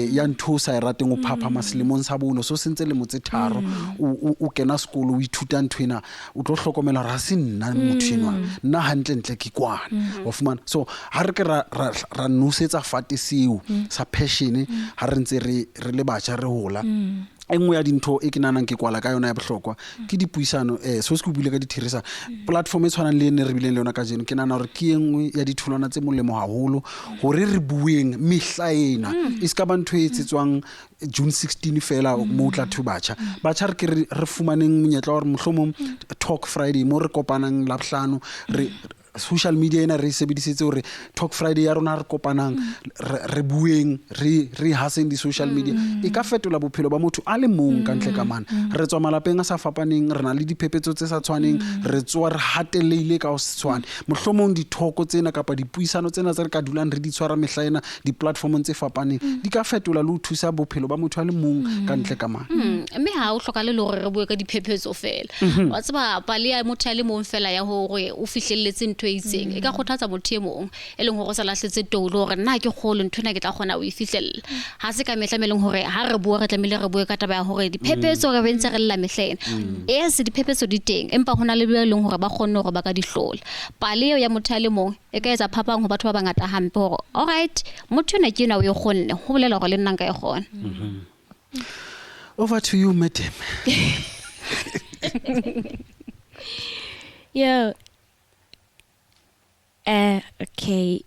ya ntho o sa e rateng, o phaphama selemong sa bone, so sentse lemo tse tharo, o kena sekolo, o ithuta ntho ena, o tlo hlokomela hore ha se nna motho enwa, nna hantlentle ke kwana. Wa fumana? So ha re ke ra nosetsa fate seo sa passion, ha re ntse re le batjha re hola. E nngwe ya dintho e ke nahanang ke kwala ka yona ya bohlokwa ke dipuisano, so se ke buile ka ditheresa. Platform e tshwanang le e ne re bileng le yona kajeno, ke nahana hore ke e nngwe ya ditholwana tse molemo haholo hore re bueng mehla ena. E se ka ba ntho e etsetswang June 16 fela mo tla thwe batjha. Batjha re ke re fumaneng monyetla wa hore mohlomong Talk Friday mo re kopanang Labohlano, re social media ena re e sebedisetse hore Talk Friday ya rona re kopanang, re bueng, re haseng di-social media. E ka fetola bophelo ba motho a le mong ka ntle ka mane. Re tswa malapeng a sa fapaneng, re na le diphephetso tse sa tshwaneng, re tsoa re hatellehile ka ho se tshwane. Mohlomong dithoko tsena kapa dipuisano tsena tse re ka dulang re di tshwara mehla ena di-platformong tse fapaneng, di ka fetola le ho thusa bophelo ba motho a le mong ka ntle ka mane. Mme ha o hlokahale le hore re bue ka diphephetso fela. Wa tseba pale ya motho a le mong fela ya hore o fihlelletse ntho e itseng, e ka kgothatsa motho e mong e leng hore o sa lahletse toulo hore nna ke kgolo ntho ena ke tla kgona ho e fihlella. Ha se ka mehla me leng hore ha re bua re tlamehile re bue ka taba ya hore diphephetso re be ntse re lla mehla ena. Yes, diphephetso di teng, empa hona le ba e leng hore ba kgonne hore ba ka di hlola. Pale eo ya motho a le mong e ka etsa phapang ho batho ba bangata hampe hore all right, motho enwa ke enwa o e kgonne, ho bolela hore le nna nka e kgona. Over to you, madam. Yo. Okay.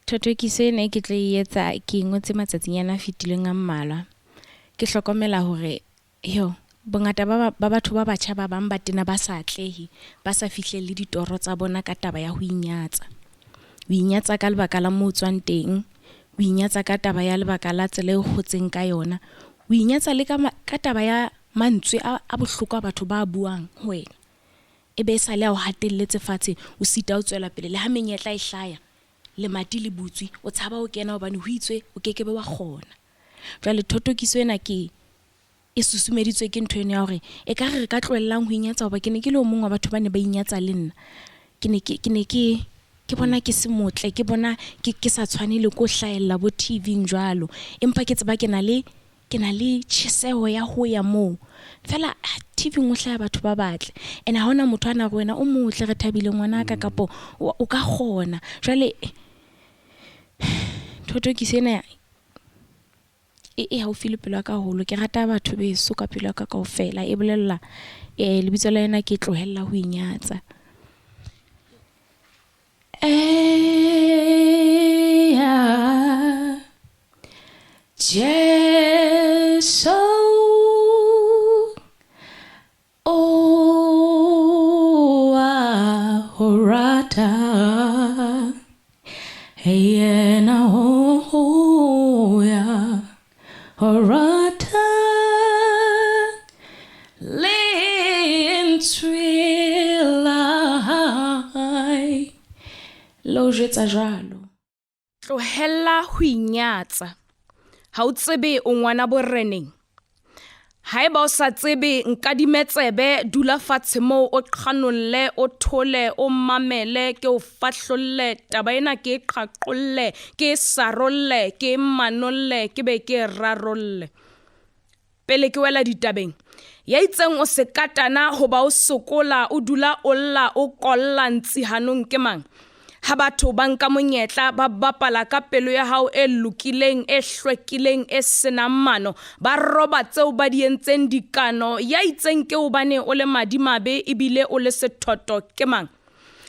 Thothokiso ena e ke tlo e etsa ke ngotse matsatsing ana a fetileng a mmalwa. Ke hlokomela hore yo bongata ba batho ba batjha ba bang ba tena ba sa atlehe, ba sa fihlelle ditoro tsa bona ka taba ya ho inyatsa. O inyatsa ka lebaka la moo o tswang teng, o inyatsa ka taba ya lebaka la tsela eo hotseng ka yona, o inyatsa le ka taba ya mantswe a bohloko a batho ba buang ho wena. E be e sale a o hatelletse fatshe, o sita ho tswela pele le ha menyetla e hlaya, lemati le butswe, o tshaba ho kena hobane ho itswe o kekebe wa kgona. Jwale thothokiso ena ke e susumeditswe ke ntho eno ya hore ekare re ka tlohellang ho inyatsa, hoba ke ne ke le o mong wa batho ba ne ba inyatsa le nna. Ke ne ke bona ke se motle, ke bona ke sa tshwane le ko hlahella bo TV-ing jwalo, empa ke tseba ke na le tjheseho ya ho ya moo. Fela TV-ing o hlaya batho ba batle, and ha hona motho a na re wena o motle, re thabile ngwanaka, kapo o ka kgona. Jwale thothokiso ena e haufi le pelo ya ka haholo. Ke rata batho beso ka pelo ya ka kaofela. E bolella, lebitso la yona ke tlohella ho inyatsa. Jesu o a ho rata, yena o ya ho rata, lentswe la hae le o jwetsa jwalo. Tlohella ho inyatsa. Ha o tsebe o ngwana boreneng? Haeba o sa tsebe, nkadime tsebe, dula fatshe moo o qhanolle, o thole, o mamele, ke o fahlolle, taba ena ke e qhaqolle, ke e sarolle, ke e manolle, ke be ke e rarolle. Pele ke wela ditabeng, ya itseng o sekatana hoba o sokola, o dula o lla, o kolla ntsi hanong ke mang? Ha batho ba nka monyetla, ba bapala ka pelo ya hao e lokileng, e hlwekileng, e se nang mano, ba roba tseo ba di entseng dikano, ya itseng ke hobane o le madimabe ebile o le sethoto ke mang?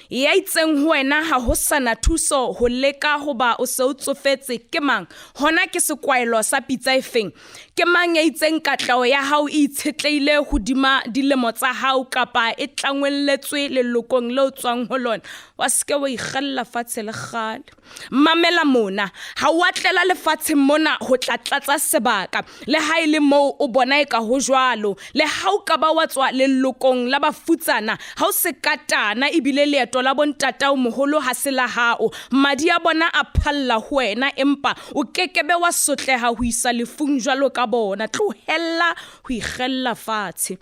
Ya itseng ho wena ha ho sa na thuso ho leka hoba o se o tsofetse ke mang? Hona ke sekwaelo sa pitsa efeng? Ke mang ya itseng katleho ya hao e itshetlehile hodima dilemo tsa hao kapa e tlangwelletswe lelokong le o tswang ho lona? Wa se ke wa ikgella fatshe le kgale. Mamela mona, ha o a tlela lefatsheng mona ho tla tlatsa sebaka, le ha e le moo o bona eka ho jwalo. Le ha o ka ba wa tswa lelokong la bafutsana, ha o sekatana ebile leeto la bontatao moholo ha se la hao, madi a bona a phalla ho wena empa O ke ke be wa sotleha ho isa lefung jwalo ka bona. Tlohella ho ikgella fatshe.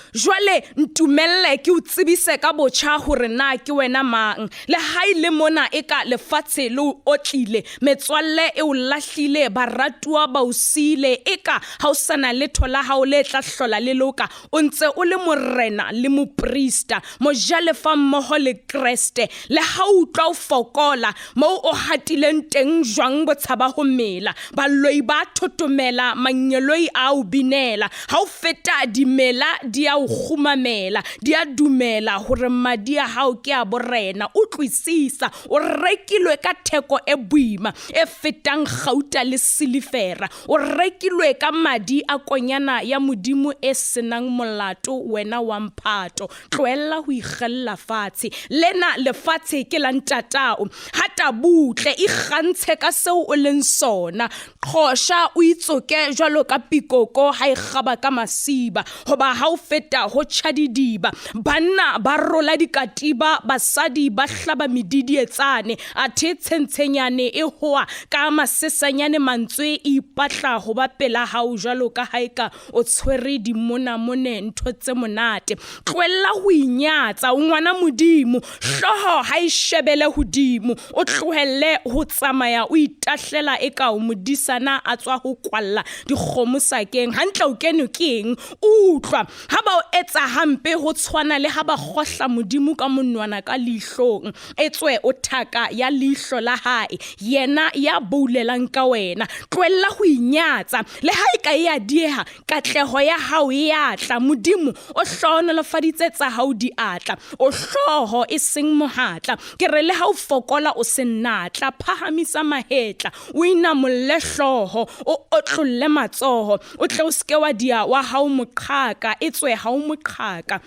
Jwale ntumelle ke o tsebise ka botjha hore na ke wena mang. Le ha e le mona eka lefatshe le o otlile, metswalle e o lahlile, baratuwa ba o siile, eka ha o sa na letho la hao le tla hlola le loka, o ntse o le morena le moprista, mojalefa mmoho le Kreste. Le ha o utlwa o fokola, Moo o hatileng teng jwang bo tshaba ho mela, baloi ba thotomela, mangeloi a o binela. Ha o feta dimela di a o kgumamela, di a dumela hore madi a hao ke a borena. Utlwisisa, o rekilwe ka theko e boima, e fetang kgauta le silifera. O rekilwe ka madi a Konyana ya Modimo e se nang molato, wena wa mphato. Tlohella ho ikgella fatshe. Lena lefatshe ke la ntatao. Hata butle, ikgantshe ka seo o leng sona. Qhosha o itsoke jwalo ka pikoko ha e kgaba ka masiba, hoba ha o feta ho tjha didiba. Banna ba rola dikatiba, basadi ba hlaba medidietsane, athe tshentshenyane e hoa ka masesanyane mantswe e ipatla ho ba pela hao jwalo ka ha eka O tshwere dimonamone ntho tse monate. Tlohella ho inyatsa, o ngwana Modimo. Hlooho ha e shebele hodimo. O tlohelle ho tsamaya o itahlela eka o modisana a tswa ho kwalla dikgomo sakeng. Hantle o kenwe ke eng? Utlwa, ha ba o etsa hampe ho tshwana le ha ba kgohla Modimo ka monwana ka leihlong. Etswe o thaka ya leihlo la hae, yena ya boulelang ka wena. Tlohella ho inyatsa. Le ha e ka e a dieha, katleho ya hao e a tla. Modimo o hlohonolofaditse tsa hao diatla. O hlooho e seng mohatla. Ke re le ha o fokola o se natla, phahamisa mahetla, o inamolle hlooho, o otlolle matsoho, o tle o se ke wa dia wa hao moqhaka, etswe ha o moqhaka.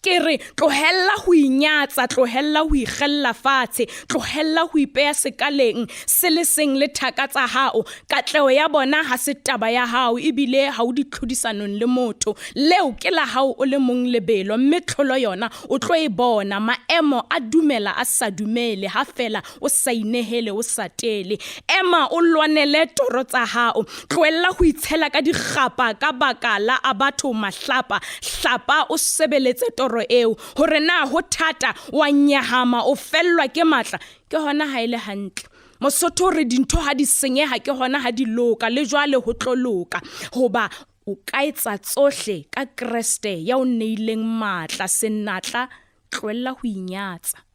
Ke re, tlohella ho inyatsa, tlohella ho ikgella fatshe, tlohella ho ipeya sekaleng se le seng le thaka tsa hao. Katleho ya bona ha se taba ya hao, ebile ha o ditlhodisanong le motho. Leo ke la hao o le mong lebelo, mme tlholo yona o tlo e bona. Maemo a dumela a sa dumele, ha feela o sa inehele, o sa tele. Ema o lwanele toro tsa hao. Tlohella ho itshela ka dikgapa ka baka la a batho mahlapa. Hlapa o sebeletse toro eo. Hore na ho thata, wa nyahama, o fellwa ke matla, ke hona ha e le hantle. Mosotho o re dintho ha di senyeha ke hona ha di loka, le jwale ho tlo loka. Hoba o ka etsa tsohle ka Kreste ya o neileng matla. Senatla, tlohella ho inyatsa.